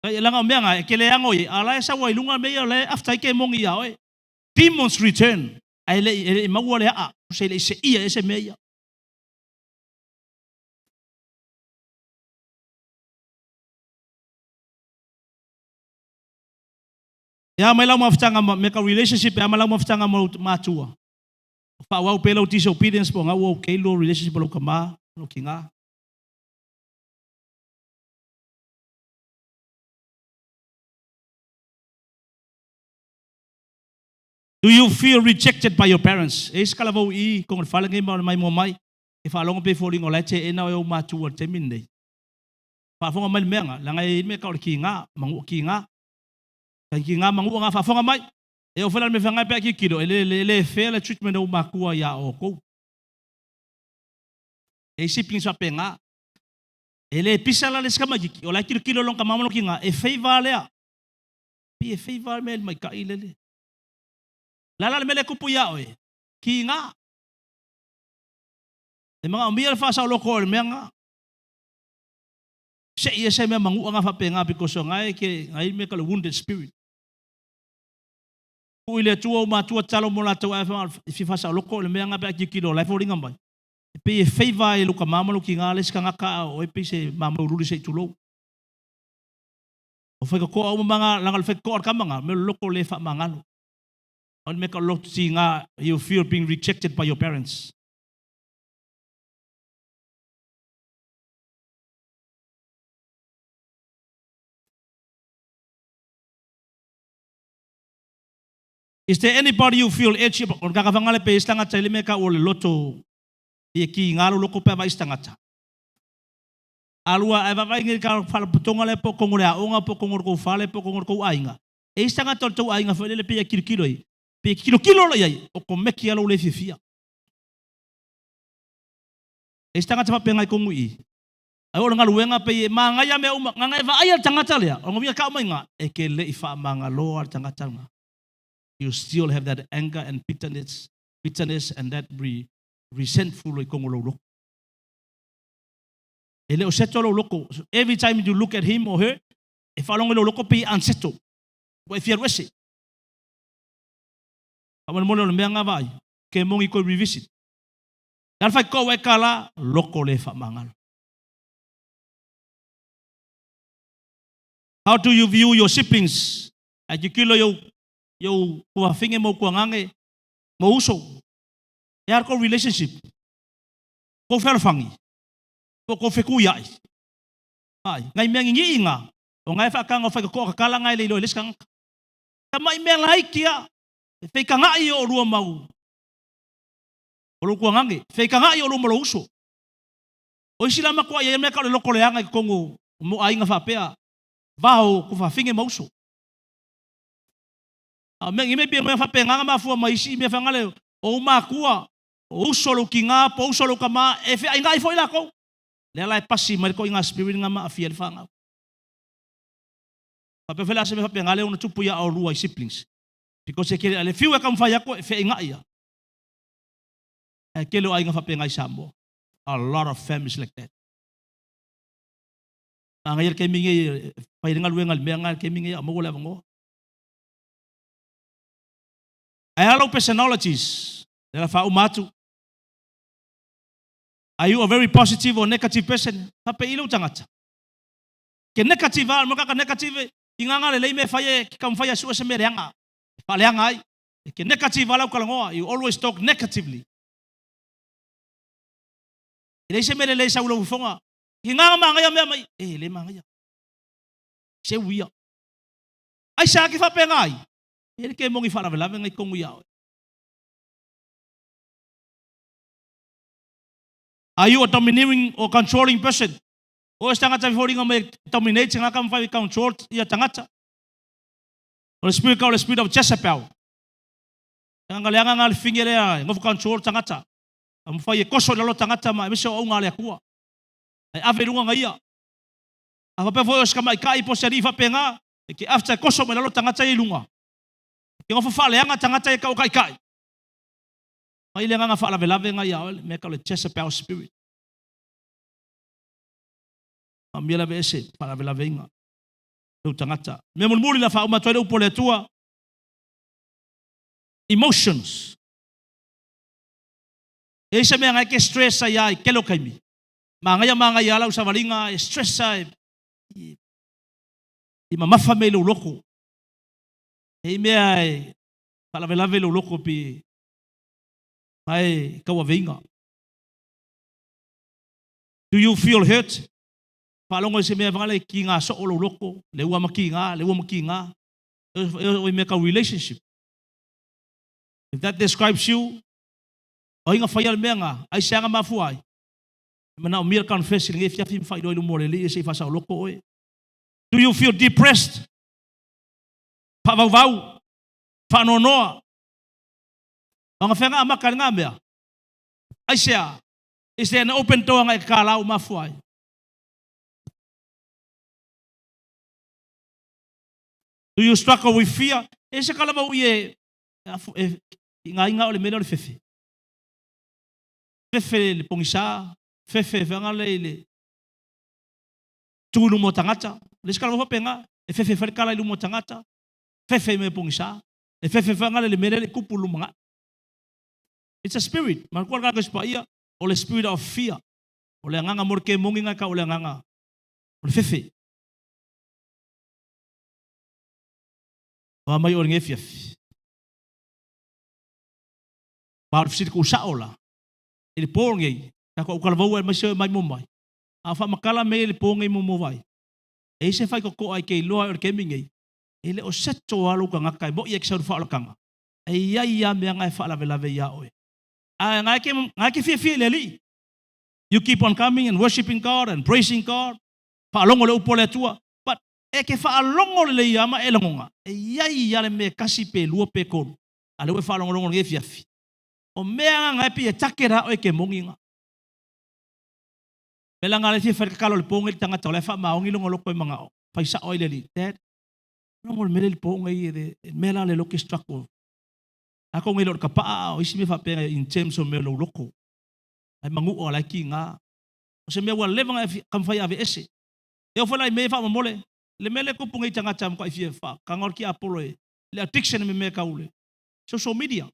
Ai langa o mea nga e kele ango i ala e saua i lunga me ia le after ke mongi ia oe. Demons return. Ai le le maua le a se le se ia e se mea ia. Ia mai lau mafutaga me ka relationship ia mai lau mafutaga mo matua. Faaauau pea lau disobedience po o gau okay lo relationship ma lou tama, lou tina. Do you feel rejected by your parents? E isi kalavou i kongo le fale nei ma mai mua mai. E faalogo pe foliga o la e teena oe ou matua i le taimi lenei. Faafofoga mai le mea nga, leaga e i ai mea tau o le kiga, manu'a kiga. Kai kiga manu'a nga faafofoga mai. E oo foi la i le mea feagai pe a tilotilo, e le, e le fair le treatment a ou matua ia outou. E i ai siblings faapena. E le pisa la le isi tamaititi, o la e tilotilo lona tama ma lona tina, e favour lea. Pei e favour le mea i le maita'i lele. O le a la le mea lea e tupu ia oe? Kiga. E manaomia le faasaoloko o le mea lena. Se'i ese mea manu'a na faapena because o na e ke, na i ai mea tau o le wounded spirit. Tuu i le Atua ou matua tatalo mo latou ae e fia faasaoloko le mea na pe a tilotilo o la e foliga mai e pei e favor ai e lou tama ma lou tina le isi tagata a o oe pei se mamoe se i tulou. O faitotoa uma ma na leaga o le faitotoa o le tama na mea o le loto le faamagalo. O le mea tau o le loto tiga you feel being rejected by your parents. Is there anybody you feel edgy about? O le kakafagale pe i se tagata i le mea tau o le loto i e ki ngā loko pe a vai se tagata. Alua, ae vaavaai nei i le faalapotopotoga lea po o totonu o le aoga po o totonu o le tou fale po o totonu o le tou aiga. E i ai se tagata o le tou aiga foi lele pei e tilotilo i ai, pei e tilotilo loa i ai, okomeki lava lou le fiafia. E i ai se tagata faapena i totonu i i. Ae oo i le galuega pei e manaia mea uma, leaga e vaaia le tagata lea, o lona uiga tau mai i ina, e te le i faamagaloa le tagata lena. You still have that anger and bitterness, bitterness and that re, resentful i totonu o lou loto. E le o settle lou loto. Every time you look at him or her, e faalogo i lou loto pei e unsettle. Ua e fia alu ese. Faamolemole o le mea lena vaai, ke moni koe revisit. Le a le faitotoa ua e tala, loko le faamagalo. How do you view your siblings? Ae tilotilo i ou, i ou tuafafine ma ou tuagane ma ou uso. E a le tou relationship? Tou fealofani? Po o tou fetuiai? Ai, nai mea ninii na, o na e faataga o faitotoa tatala na e le iloa e le isi tagata. Tamai mea laiti a, e feitaga'i o olua mau o lou tuagane, feitaga'i o lua ma lou uso. O isi la matuai i ai mea tau o le loto leaga i totonu o aiga faapea, va o tuafafine ma uso. A o mea, ni mea pei o mea faapena na mafua mai isi mea faigale, o ou matua, o uso o lou tina po o uso o lou tama, e feainai foi latou. Lea la e pasi mai le ituaiga spirit lena ma aafia ai le fanau. Faapea foi la se mea faapena lea ona tupu ia oulua i siblings. Because e kele, le fiu e taumafai atu e feainai ia. Ae tele o aiga faapena i Samoa. A lot of families like that. Manaia le taimi nei e fai ai le galuega i le mea lena i le taimi nei a o maua le avanoa. Ae a lou personalities? Lea la faauma atu. Are you a very positive or negative person? Faapei lou tagata. Ke negative lava, mo kaka negative, i ngā ngā lelei me whai e ki taumafai a sue se mea leaga, e whaaleaga ai. E ke negative lava lau talanoa, you always talk negatively. E leai se mea lelei sau i lou fofoga. I ngā ngā māngaia mea mai, e le māngaia. Se uia. Ai sa ke whapenga ai. E le ke mongi whaalavelave ngai kongu ia oe. Are you a domineering or controlling person? O se tangata foliga mai dominate ngā ka mawhai control ia tangata. O le spirit ka o le spirit of Jezebel. Leaga le agaga le fine lea e nofo control tagata. Taumafai e koso i lalo tagata ma aemaise o auga a le Atua. Ae ave i luga na ia. A faapea foi o se tamaitai po o se alii faapena, e te after e koso mai lalo tagata ia i luga. E te nofo faaleaga tagata ia e tau o taitai. Mai le agaga faalavelave lena ia oe, le mea e tau o le Jezebel spirit. Maomia le aveese faalavelaveina lou tagata. Mea mulimuli la faauma atu ai le upu a le Atua. Emotions. E i ai se mea na e te stress ai lava i tele o taimi. Manaia manaia lava lau savaliga e stress lava e mamafa mea i lou loto. E i ai mea e faalavelave i lou loto pei e tauaveina. Do you feel hurt? Faalogo i se mea vale kiga soo lou loto, le ua ma kiga, le ua ma kiga. E mea tau relationship. If that describes you, o ai na faia le mea na, aisea na mafua ai? E manaomia le confess i lenei afiafi ma faailoa i luma o le Alii se i faasaoloko oe. Do you feel depressed? Faavauvau, faanoanoa. O agafea na amata i lena mea? Aisea? Is there an open door na e tatala ua mafua ai? Do you struggle with fear? E se kala vau i e i ngā inga o le mele o le fefe. Fefe le pogisa, fefe feagale i le tu i luma o tagata. Le isi kala faapena, e fefe fai le kala i luma o tagata, fefe i mea pogisa, e fefe feagale le mele le kupu lumanai. It's a spirit. Manatua le tagata Tusi Paia, o le spirit of fear. O le agaga mo le kemoni na e tau o le agaga o le fefe. O a mai o lenei afiafi. Ma o le fesili tuusao la, i le po lenei, tatou autalavou aemaise o e mai mo mai, a o faamatala mea ia i le po lenei mo mo vai, e i ai se faitotoa e te iloa ai o le taimi lenei, e le o seto lava lou tagata e moi e te sau i le faaolataga, e i ai lava mea na e faalavelave ia oe. Ae na e te fiafia i le Alii. You keep on coming and worshiping God and praising God, faalogo le upu a le Atua, but e te faalogo lelei lava ma e lagona, e i ai lava le mea e tasi pe lua pe tolu, a lea ua e faalogologo i lenei afiafi. O mea na e pei e take la oe ke moni na. Mea la na le fia fai le tatalo i le po nei le tagata o la e faamaoni lona loto e manao, fai sao ai le Alii, Dad, logo le mea lea i le po nei, le mea la le loke struggle. A ko nei le o le kapaa o isi mea faapea in terms o mea o lou loto. Ai manu'a la e kiga. O se mea ua leva ona e taumafai e aveese. E oo foi la i mea ia faamolemole, le mea lea e tupu nei i tagata matuai fia faataga o le tiapolo e le addiction i mea tau le social media.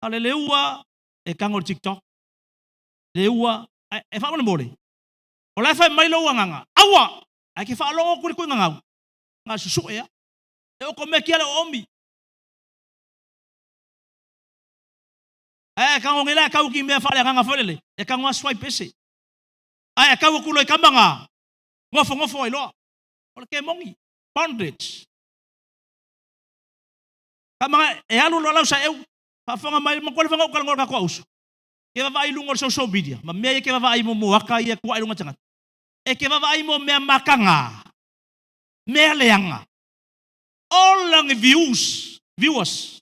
A o le leua e tago i le TikTok, leua ae faamolemole, o la e fai mai lou agaga, aua! Ae e te faalogo atu i le tuigagau, na o le susue lava. E okomeki lava le oomi. Ae tago nei la e tau ki mea faaleagaga foi lele, e tago lava swipe ese. Ae a tau atu loa i kama na, nofonofo ai loa. O le kemoni, bondage. Kama na, e alu loa lau saeu, faafofoga mai, matua leva ona ou talanoa i le tatou auso. Ke vaavaai i luga o le social media, ma mea ia ke vaavaai mo moaka ia tuai luga tagata. E ke vaavaai mo mea mataga, mea leaga. Ola ni views, viewers.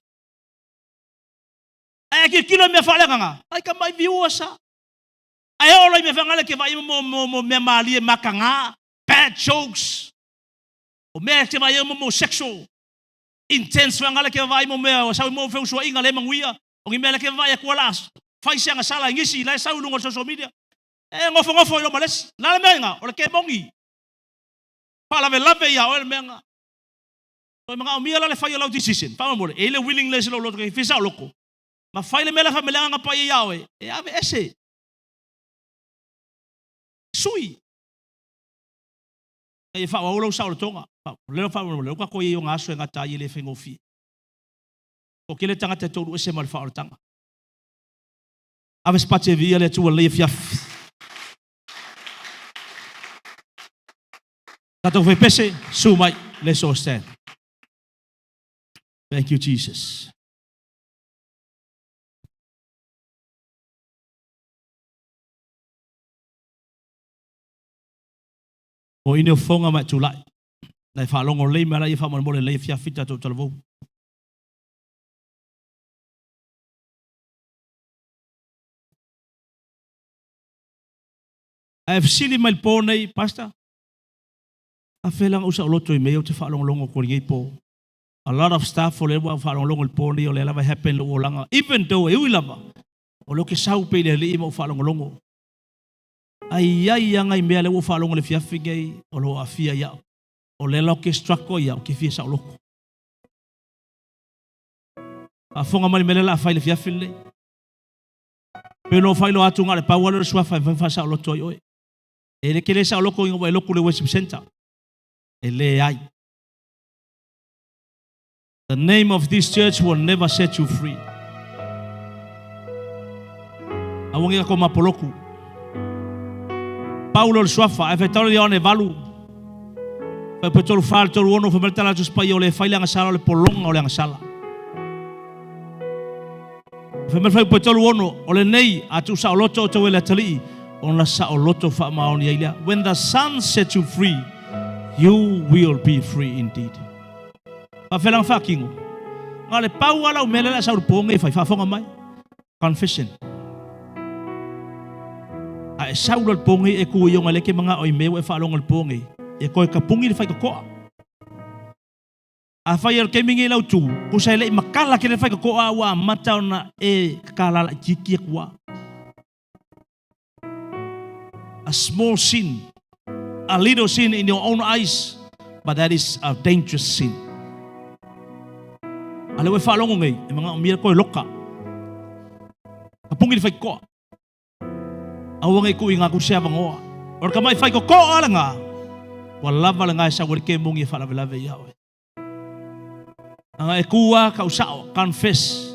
Ae a tilotilo i mea faaleagaga, ai ka mai viewers a. Ae oo loa i mea faagale ke vaai mo mo mo mea malie mataga, bad jokes. O mea ke vaai mo mo sexual intense faagale ke vaai mo mea o sau mo feusuaiga le manuia. O ni mea le ke vaai atua la fai se agasala i nisi la e sau i luga o le social media. E nofonofo i loma le isi. La le mea ina, o le kemoni. Faalavelave ia oe le mea na. Toe manaomia la le fai o lau decision. Faamolemole, e i ai le willingness i lou loto e fia saoloko, ma fai le mea lea fai mai le Agaga Paia ia oe, e aveese. Sui. Ina ia faaauau lou saolotoga. Leo faamolemole, aua tatou i ai i ona aso e gata ai e le faigofie. Toatele tagata e toulu ese ma le faaolataga. Ave se pati e viia le Atua i lenei afiafi. Tatou fepese, su mai. Let's all stand. Thank you, Jesus. O ine o fonga mai tulai. Nai whaalongo lei mai lai whaamolemole lei afiafi tatou talavou. Ae fesili mai le po nei, Pastor, a fea la ou saoloto i mea ou te faalogologo atu ai lenei po? A lot of stuff o lea ua faalogologo i le po nei o lea lava e happen lou olaga. Even though e ui lava, o lea ou te sau pea i le Alii ma ou faalogologo. Ae i ai lava nai mea lea ua ou faalogo i le afiafi nei o lo o aafia i au. O lea la ou te struggle ai au, ou te fia saoloto. Faafofoga mai le mea lea o le a fai i le afiafi lenei. Pe no faailoa atu na o le pau lava lea o le suafa e mafai ona faasaoloto ai oe. E le tele saoloto ina ua e lotu i le worship center. E leai. The name of this church will never set you free. Aua ne i tatou mapoloku. Pau lea o le suafa, ae faitau le Ioane 8, fuaiupu e 34 i le 36, fai mai le tala a le Tusi Paia, o le e fai le agasala o le pologa o le agasala. Fai mai le fuaiupu e 36, o lenei, a tuusaoloto outou e le Atalii, ona saoloto faamaoni ai lea. When the Son sets you free, you will be free indeed. Faafelaga faatino. Na o le pau lava lau mea lea o le a sau i le po nei e fai, faafofoga mai. Confession. A e sau loa i le po nei e tu i ona lea e te manao i mea ua e faalogo i le po nei, e toe tapuni le faitotoa. Afai o le taimi nei lau tu, tusa e le i matala tele le faitotoa a ua amata ona e tatala laitiiti atu lava. A small sin, a little sin in your own eyes, but that is a dangerous sin. A lea ua e faalogo nei, e manaomia le toe loka. Tapuni le faitotoa. Aua ne i tuuina atu se avanoa. O le tamai faitotoa lena, ua lava lena e sau ai le kemoni e faalavelave ia oe. Aga e tu a kau sao, confess.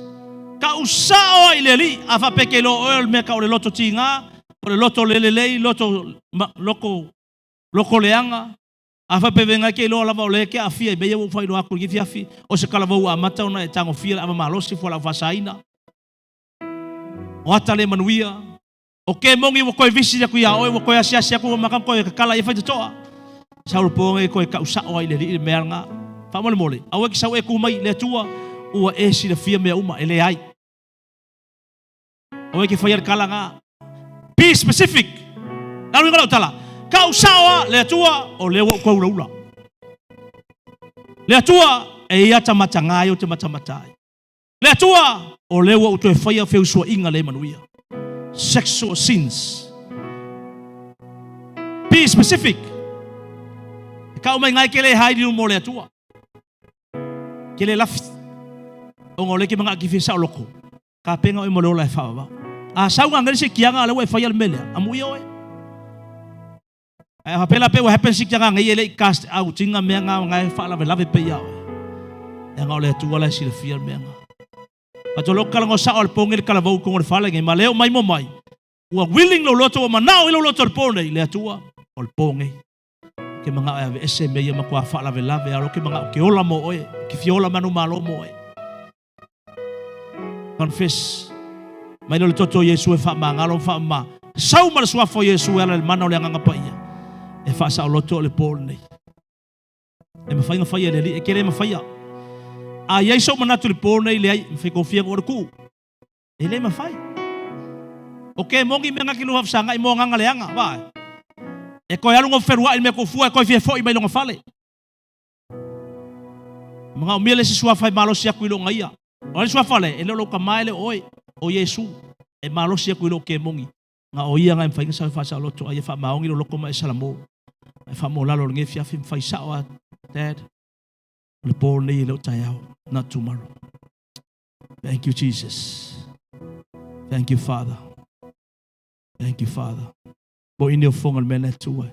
Kau sao ai le Alii, a faapea e te iloa oe o le mea tau o le loto tiga, o le loto le lelei, loto, ma, loko, loko leaga, a faapea venga e te iloa lava o lea e te aafia i mea ia ua ou faailoa atu i lenei afiafi, o se talavou ua amata ona e tagofia le ava malosi, fualaau faasaina, o ata le manuia, o kemoni ua toe visi atu iā oe, ua toe asiasi atu, ua maka ona toe tatala i ai faitotoa. Sau le po nei toe tau sao ai i le Alii le mea lena. Faamolemole, aua e te sau e tu mai i le Atua, ua e silafia mea uma, e leai. Aua e te faia le tala lena. Be specific. Le a le uiga o lau tala? Tau sao lava le Atua, o lea ua ou toe ulaula. Le Atua, e ia ta mataga ai ou te matamata ai. Le Atua, o lea ua ou toe faia feusuaiga le manuia. Sexual sins. Be specific. E kau mai ngai ke le hai liu mo le Atua. Ke le lafi. Ona o le ke manga ki fia loko. Ka penga oe mo le ola e whaawawao. A sau ngā ngeri se kianga a le ua e whaia le mele. A mu ia oe. Ae a faapea la pe ua happen si kia ngā e le i cast out i ngā mea ngā ngā e faalavelave pe ia oe. Leaga o le Atua la e silafia le mea ngā. Faatoa leo kala ngā sao le pō nei le kalavou i kongo le fale nei, ma leo mai mo mai. Ua willing lou loto, ua manao i lou loto le pō nei, le Atua o le pō nei. Ke mangao e ave ese mea ia matua faalavelave, a o ke mangao ke ola mo oe, ke fia ola manu malo mo oe. Confess. Mai lea o le toto o Iesu e faamagalo ma faamama. Sau ma le suafa o Iesu e ala i le mana o le Agaga Paia e faasaoloto le po lenei. E mafai ona faia e le Alii, e tele e mafaia. A i ai sou manatu i le po lenei, leai, e faigofie ona oe le tuu. E le mafai. O ke moni mea ngaki lua fesagai mo agaga leaga, vaai. E toe alu feluai i le mea kufua e toe fia foi mai lona fale. Manaomia le isi suafa e malosi aku i loo ia. O le suafa le, e le o lou tama e le o oe, o Iesu, e malosi aku i loo kemoni. Nga o ia nga e mafai ona sau e faasaoloto ai e faamaoni lou loto ma e salamo. E faamolalo o lenei afiafi ma fai sao a Dad. O le po lenei e le o taeao, not tomorrow. Thank you, Jesus. Thank you, Father. Thank you, Father. Mo ini o fonga le mea le Atua.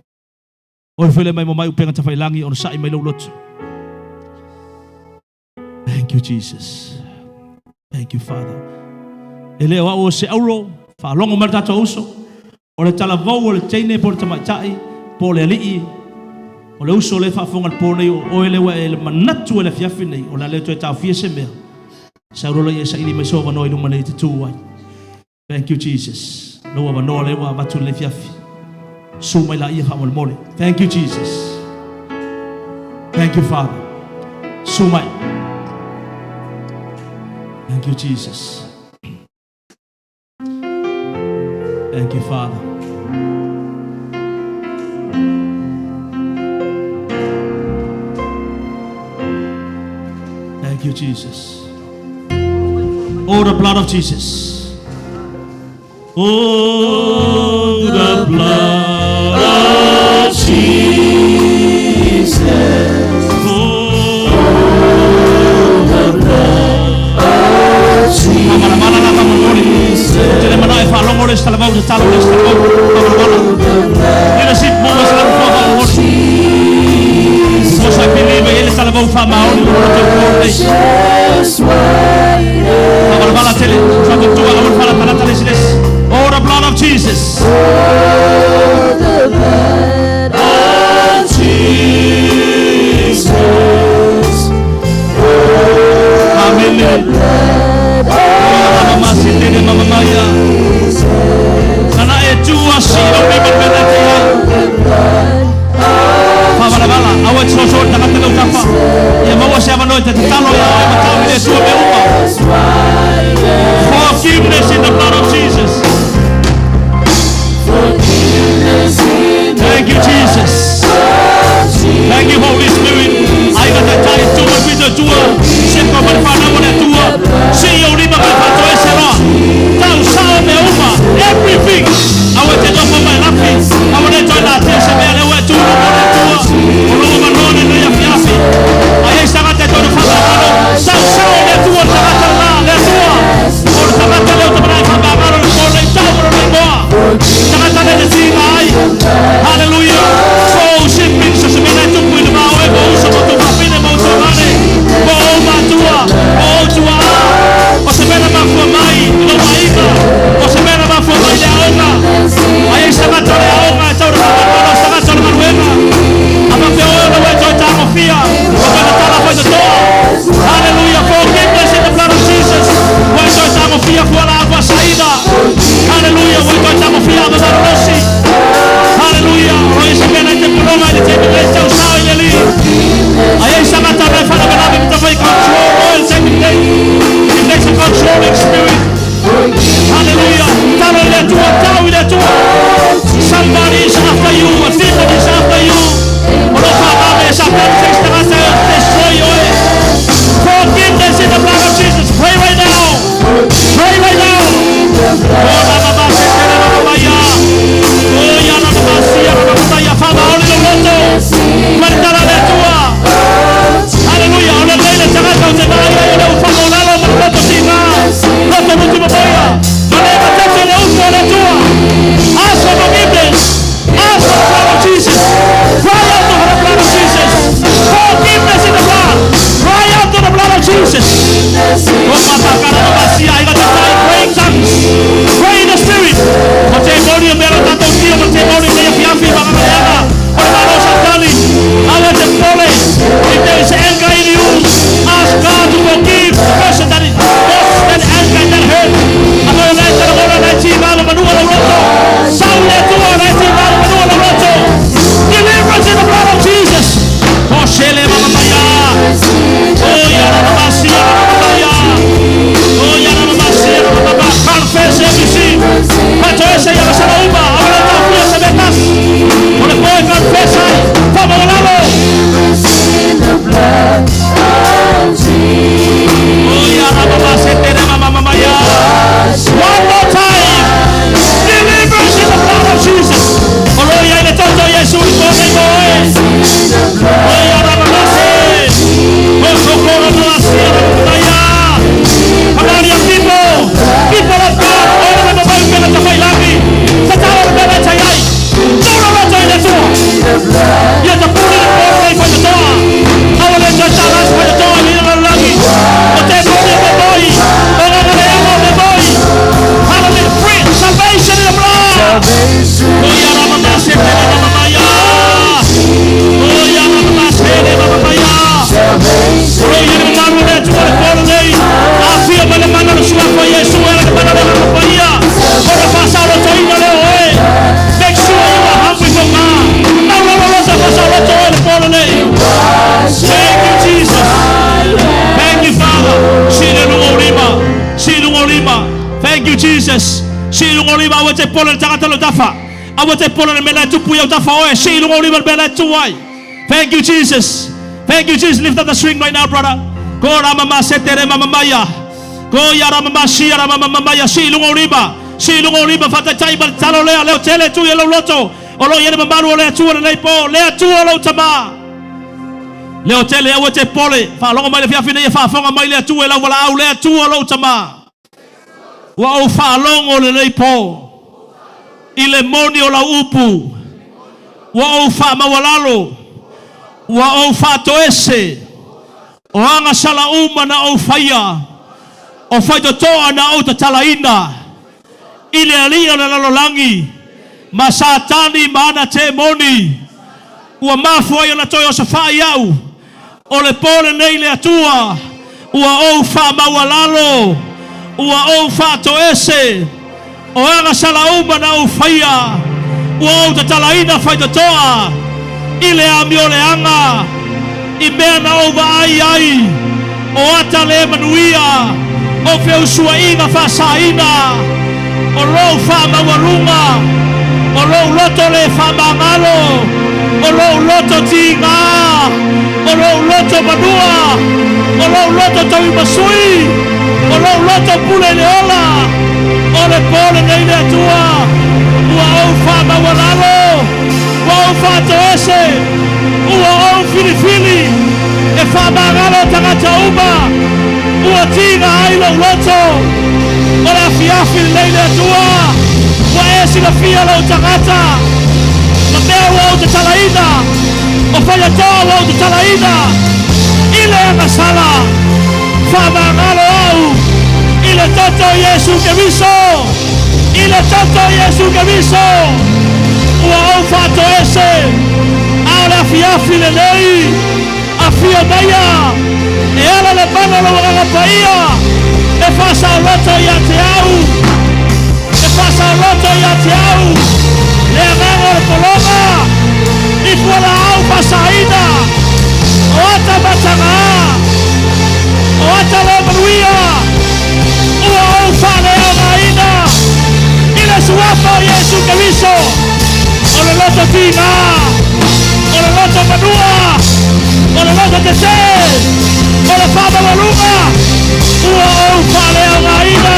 Oe foi le mai mo mai upega tafailangi ona sa'i mai lou loto. Thank you, Jesus. Thank you, Father. E le o au o se auro, faalogo mai le tatou uso, o le talavou o le teine po o le tamaitai, po o le alii, o le uso lea e faafofoga i le po nei, o oe lea ua e manatu e le afiafi nei, o le a le toe taofia se mea. Sau loa ia e saili mai sou avanoa i luma nei e te tu ai. Thank you Jesus. Lou avanoa lea ua avatu i lenei afiafi. Susu mai laia faamolemole. Thank you Jesus. Thank you Father. Susu mai. Thank you Jesus. Thank you Father. Thank you, Jesus. Oh, the blood of Jesus. Oh, the blood of Jesus. Oh, the blood of Jesus. Oh, the blood of Jesus. Oh, the blood of Jesus. Oh, the blood of Jesus. Forgiveness in the blood of Jesus. Thank you, Jesus. Thank you, Holy Spirit. I got the time to with the tour. Se ko mai whanau o le tua. Se i au lima mai whato e se roa. Tau sao me uma. Everything. Awe te nofo mai lafi. Awe le toi la te se mea le ue tū no le tua. O longo manone no ia fiafi. Ai ei sanga te tonu whakangaro. Tau sao le tua tagata la le tua. O le tagata leo te manai whakangaro le kōrei tau moro le moa. Tagata le te tinga ai. Hallelujah. Fo se pinsa se mena e tupu i le mao e mo uso mo tu mapine mo tu mane. Mo o matua. Mo o tua a. O se mena mafua mai i lo maiga. O se mena mafua mai le aoga. Ai ei tagata le aoga e taura whakangaro tagata le manuega. Ama peo o le wei toi tāko fia. O pena tala whai te toa. Hallelujah. Forgiveness in the blood of Jesus. Wei toi tāko fia fua la agua saída. Hallelujah. Wei toi tāko fia ama marosi. Hallelujah. O i se mena i te pulonga i le te le tau sao i le li. Ai ei sangata mai whana manawe me te whai control oil te mi. It takes a controlling spirit. Hallelujah. Talo i le tua, tau i le tua. Somebody is after you. A demon is after you. O lo whaname sa pena te tagata destroy oe. Forgiveness in the blood of Jesus. Pray right now. Pray right now. Oh, la mama se te la mama ya. Oh, ya la mama si ya la mama ya. Fama ole lo loto. Martala le tua. Hallelujah. Ole le tagata o te mai ai le ufama o lalo ma loto si ma. Loto mutu maboya. Male matete le ufo le tua. Ask for forgiveness. Ask for the blood of Jesus. Cry out to the blood of Jesus. Forgiveness in the blood. Cry out to the blood of Jesus. Oh, matakara no masia. I got to die praying tongues. Pray in the spirit. O te mori o mero tato tio. O te mori te fiafi mga O le malo santali. Awe te pole. If there is anger in you, ask God to forgive the person that is caused that anger and that hurt. Ako yung lahat na mora na ti malo manua lo roto. Sau le tua na ti malo manua lo roto. Deliverance in the blood of Jesus. Oh, shele mama maya. Oh, ya la mama si ya la mama ya. Oh, ya la mama si ya la mama. Confess every sin. Pato ese ya la sala uma. Ahora ta fia se metas. O le puede confess ai. Fama volado. Oh, ya la mama se te mama mama ya. One more time. Deliverance in the blood of Jesus. Olo ya ile toto Yesu ipone moe. Oh, ya la mama se. Oh, socorro no la sia la mama ya. Come on, young people. People of God. Oh, la mama upena ta whai Sa tau o mena tai ai. Toro roto i le tua. Ia ta puri le pōro nei whai te toa. Awa le toi tālas whai te toa i le langi. O te mori o me moi. O ngā ngā o me moi. Hallelujah. Free salvation in the blood. O ia rama mā se te rama mama ia. O ia rama mā se te rama mama ia. O ia le maru le tua le pōro nei. A fia mai le mana le sua fai Yesu e le mana le mana fai ia. O le whasao lo toina leo oe. Make sure you are hungry for God. No, no, no, no, sa whasao lo toe le pōro nei. Thank you, Jesus. Thank you, Father. Sino lima. Sino lima. Thank you, Jesus. Sino lima. Awe te pole le tangata lo tafa. Aua te pola le mea la e tupu i autafa o oe. Sii i luga o lima le mea la e tu ai. Thank you, Jesus. Thank you, Jesus. Lift up the string right now, brother. Ko rama ma se tere mama maya. Ko ia rama ma sia rama mama maya. Sii i luga o lima. Sii i luga o lima. Faataitai ma le tatalo lea. Leo tele tui e lou loto. O lo o i ai le mamalu o le Atua lenei po. Le Atua lou Tama. Leo tele aua te pole. Faalogo mai le afiafi nei e faafofoga mai le Atua i lau valaau. Le Atua lou Tama. Ua ou faalogo lenei po i le moni o lau upu. Ua ou faamaualalo, ua ou faatoese, o agasala uma na ou faia, o faitotoa na ou tatalaina i le alii o le lalolagi, ma Satani ma ana temoni, ua mafua ai ona toe osofai iaʻu. O le po lenei le Atua, ua ou faamaualalo, ua ou faatoese, o agasala uma na ou faia, ua ou tatalaina faitotoa i le amioleaga, i mea na ou vaai ai, o ata le manuia, o feusuaiga faasaina, o lou faamaualuga, o lou loto le faamagalo, o lou loto tiga, o lou loto manua, o lou loto tauimasui, o lou loto pule i le ola, o le po lenei le Atua, ua ou faamaualalo, ua ou faatoese, ua ou filifili e faamagalo tagata uma, ua tiga ai lou loto. O le afiafi lenei le Atua, ua e silafia lou tagata, ma mea ua ou tatalaina, o faiatoa ua ou tatalaina, i le agasala, faamagalo au, i le toto o Iesu Keriso, i le toto o Iesu Keriso, ua ou faatoese, a o le afiafi lenei, Afio maia, e ala le mana o lou Agaga Paia e faasaoloto ia te au, e faasaoloto ia te au le agaga o le pologa i fualaau faasaina, o ata matagā, o ata le manuia, ua ou faaleaogaina i le Suafa o Iesu Keriso, o le loto tigā, o le loto manua, o le loto tetē, o le faamaualuga, ua ou faaleaogaina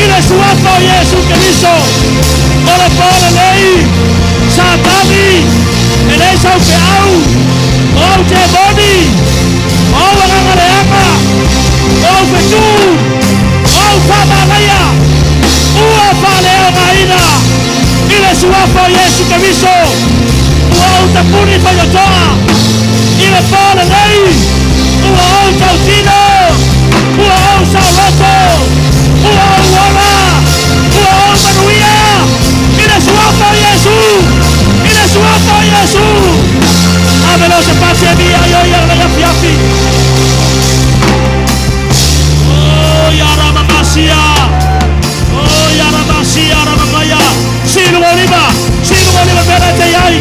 i le Suafa o Iesu Keriso, o le po lenei, Satani, e leai sau feau, o au temoni, o au agaga leaga, o au fetū, o au faamanaia, ua faaleaogaina i le Suafa o Iesu Keriso, ua ou tapuni faitotoa i le po lenei, ua ou tautino, ua ou saoloto, ua ou ola, ua ou manuia i le Suafa o Iesu, i le Suafa o Iesu. Ave leo se pasi e mia i o ia lenei afiafi. Oh, ia ramamasia. Oh, ia ramasia, ramamaia. Silu o lima, silu o lima mea te iai.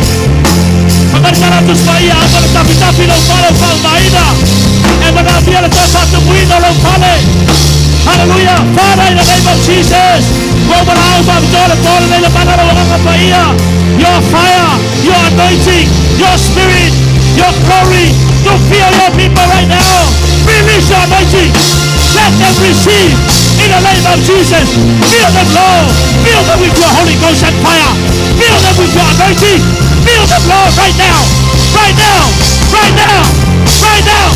Whakaritara atu spa ia, ama le tawhitawhi lou fale o whaungaina. E manaomia le toe whaatumuina o lou fale. Hallelujah. Father, in the name of Jesus. Ua uma la au faapitoa le po lenei le mana o lou Agaga Paia. Your fire, your anointing, your spirit, your glory to fill your people right now. Release your anointing. Let them receive in the name of Jesus. Fill them, Lord. Fill them with your Holy Ghost and fire. Fill them with your anointing. Fill them, Lord, right now. Right now. Right now. Right now.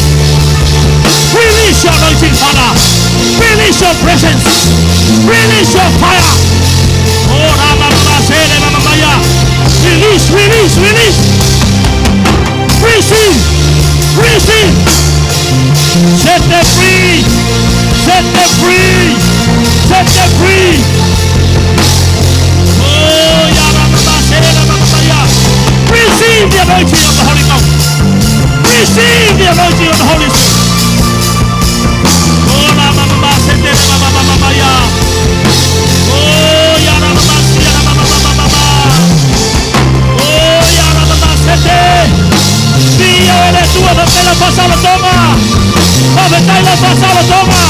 Release your anointing, Father. Release your presence. Release your fire. Oh, Rama Mama Sele Mama Maya. Release, release, release. Receive. Receive. Set them free. Set them free. Set them free. Oh, ya Rama Mama Sele Mama Maya. Receive the anointing of the Holy Ghost. Receive the anointing of the Holy Spirit. Oh, Rama Mama Sele Mama Mama Maya. Oh, ya Rama Mama Sia Rama Mama Mama. Oh, ya Rama Mama Sete. Via o le Atua faapea lau faasaolotoga. Faafetai lau faasaolotoga.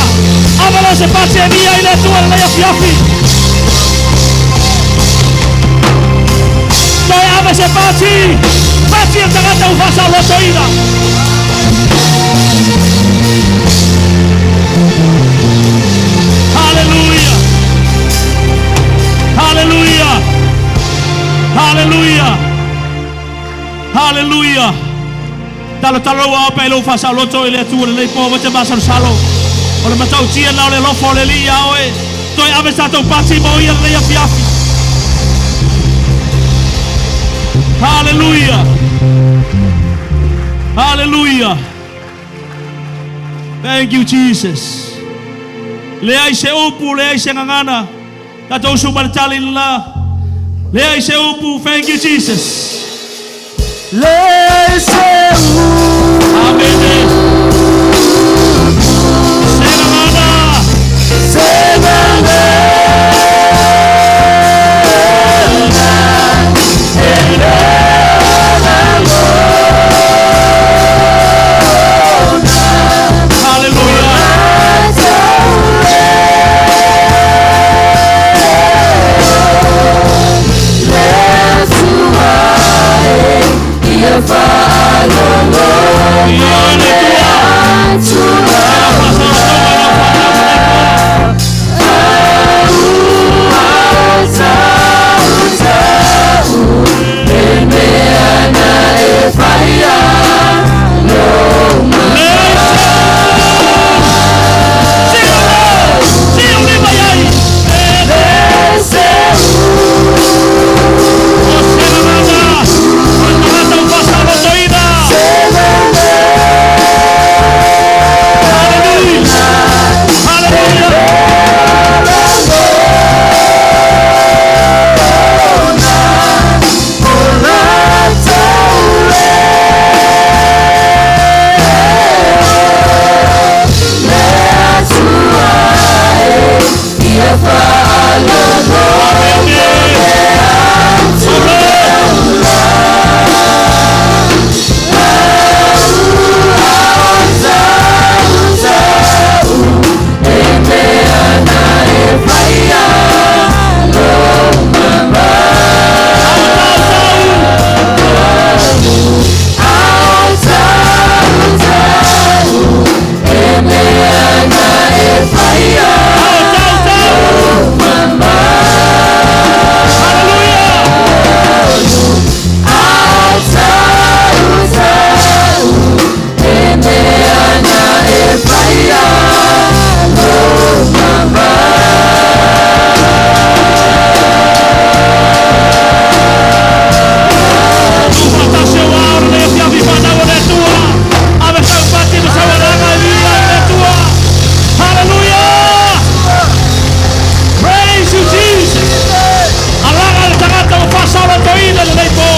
Ave leo se pasi e via i le Atua lenei afiafi. Ave se pati. Pati e tagata u faasaolotoina. Hallelujah. Hallelujah. Hallelujah. Hallelujah. Talotalo ua ope i lou faasaoloto i le Atua lenei po ma te masalosalo. O le matautia na o le alofa o le Alii iā oe. Toe ave sa tou pati mo ia lenei afiafi. Hallelujah. Hallelujah. Thank you, Jesus. Leai se upu, leai se gagana. Tatou usu ma le tali lena. Leai se upu. Thank you, Jesus. Leai se upu. Amene. Se gagana. Se gagana. E le lagona. Hallelujah. Tuufaatasi o ao lenei afiafi fanau a le Atua. Ave sau pati ma sau alaga e viia ai le Atua. Hallelujah! Praise you, Jesus! Alaga le tagata ua faasaolotoina i lenei po.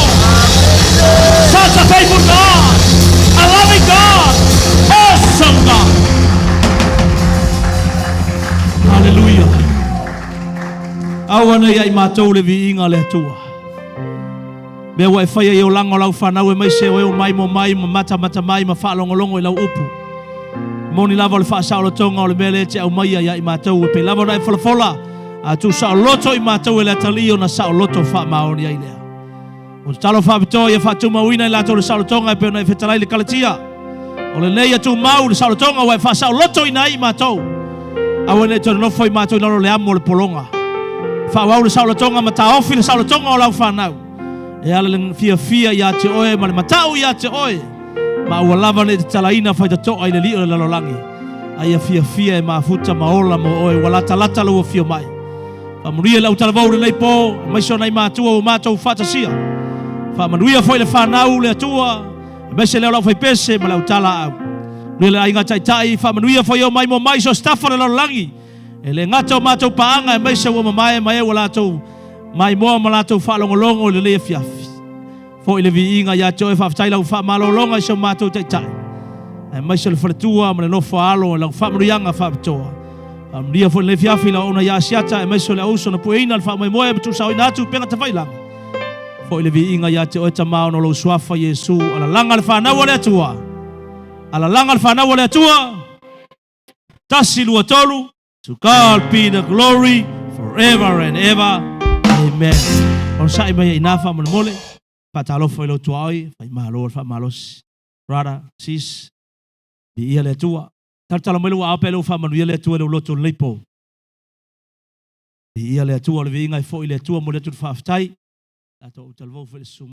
Such a faithful God! A loving God! Awesome God! Hallelujah! Aua ne i a i matou le viiga o le Atua. Mea ua e faia i olaga o lau fanau aemaise o e omai mo mai ma matamata mai ma faalogologo i lau upu. Moni lava o le faasaolotoga o le mea lea e te aumaia ia i matou e pei lava ona e folafola a tuusaoloto i matou e le atalii ona saoloto faamaoni ai lea. Ua tatalo faapitoa ia faatumauina i latou le saolotoga e pei ona e fetalai i le Kalatia. O lenei ia tumau le saolotoga ua e faasaolotoina ai i matou. Aua ne i toe nonofo i matou i lalo o le amo o le pologa. Faaauau le saolotoga ma taofi le saolotoga o lau fanau. E ala le fiafia ia te oe ma le matau ia te oe, ma aua lava ne i tatalaina faitato'a i le lii o le lalolagi, a ia fiafia e mafuta ma ola mo oe ua latalata lou afio mai. Faamanuia i le autalavou i lenei po, aemaise o nai matua ua matou faatasia. Faamanuia foi le fanau le Atua, aemaise lea o lau faipese ma le autalaau. Manuia le aiga taitai, faamanuia foi e omai mo mai so sitafa o le lalolagi. E le gata o matou paaga aemaise ua mamae ma e ua latou maimoa ma latou faalogologo i lenei afiafi. Foi le viiga ia te oe, faafetai lau faamalologa i si o matou taitai, aemaise o le faletua ma le nofo a alo i lau faamanuiaga faapitoa. Faamanuia foi lenei afiafi i lau auauna ia Asiata, aemaise o le auuso na pueina le faamoemoe ma tuusaoina atu upega tafailagi. Foi le viiga ia te oe Tama ona o lou suafa Iesu, alalaga le fanau a le Atua. Alalaga le fanau a le Atua. Tasi, lua, tolu. To God be the glory forever and ever. Amen. Onosai mai ai i ina faamolemole. Faatalofa i lou tuaoi, faimalo le faamalosi. Brother, sis, viia le Atua. Talatala mai lou aao pe le ua faamanuia le Atua i lou loto i lenei po. Viia le Atua, o le viiga e foi i le Atua, momoli atu le faafetai. Tatou talavou foi i le susu.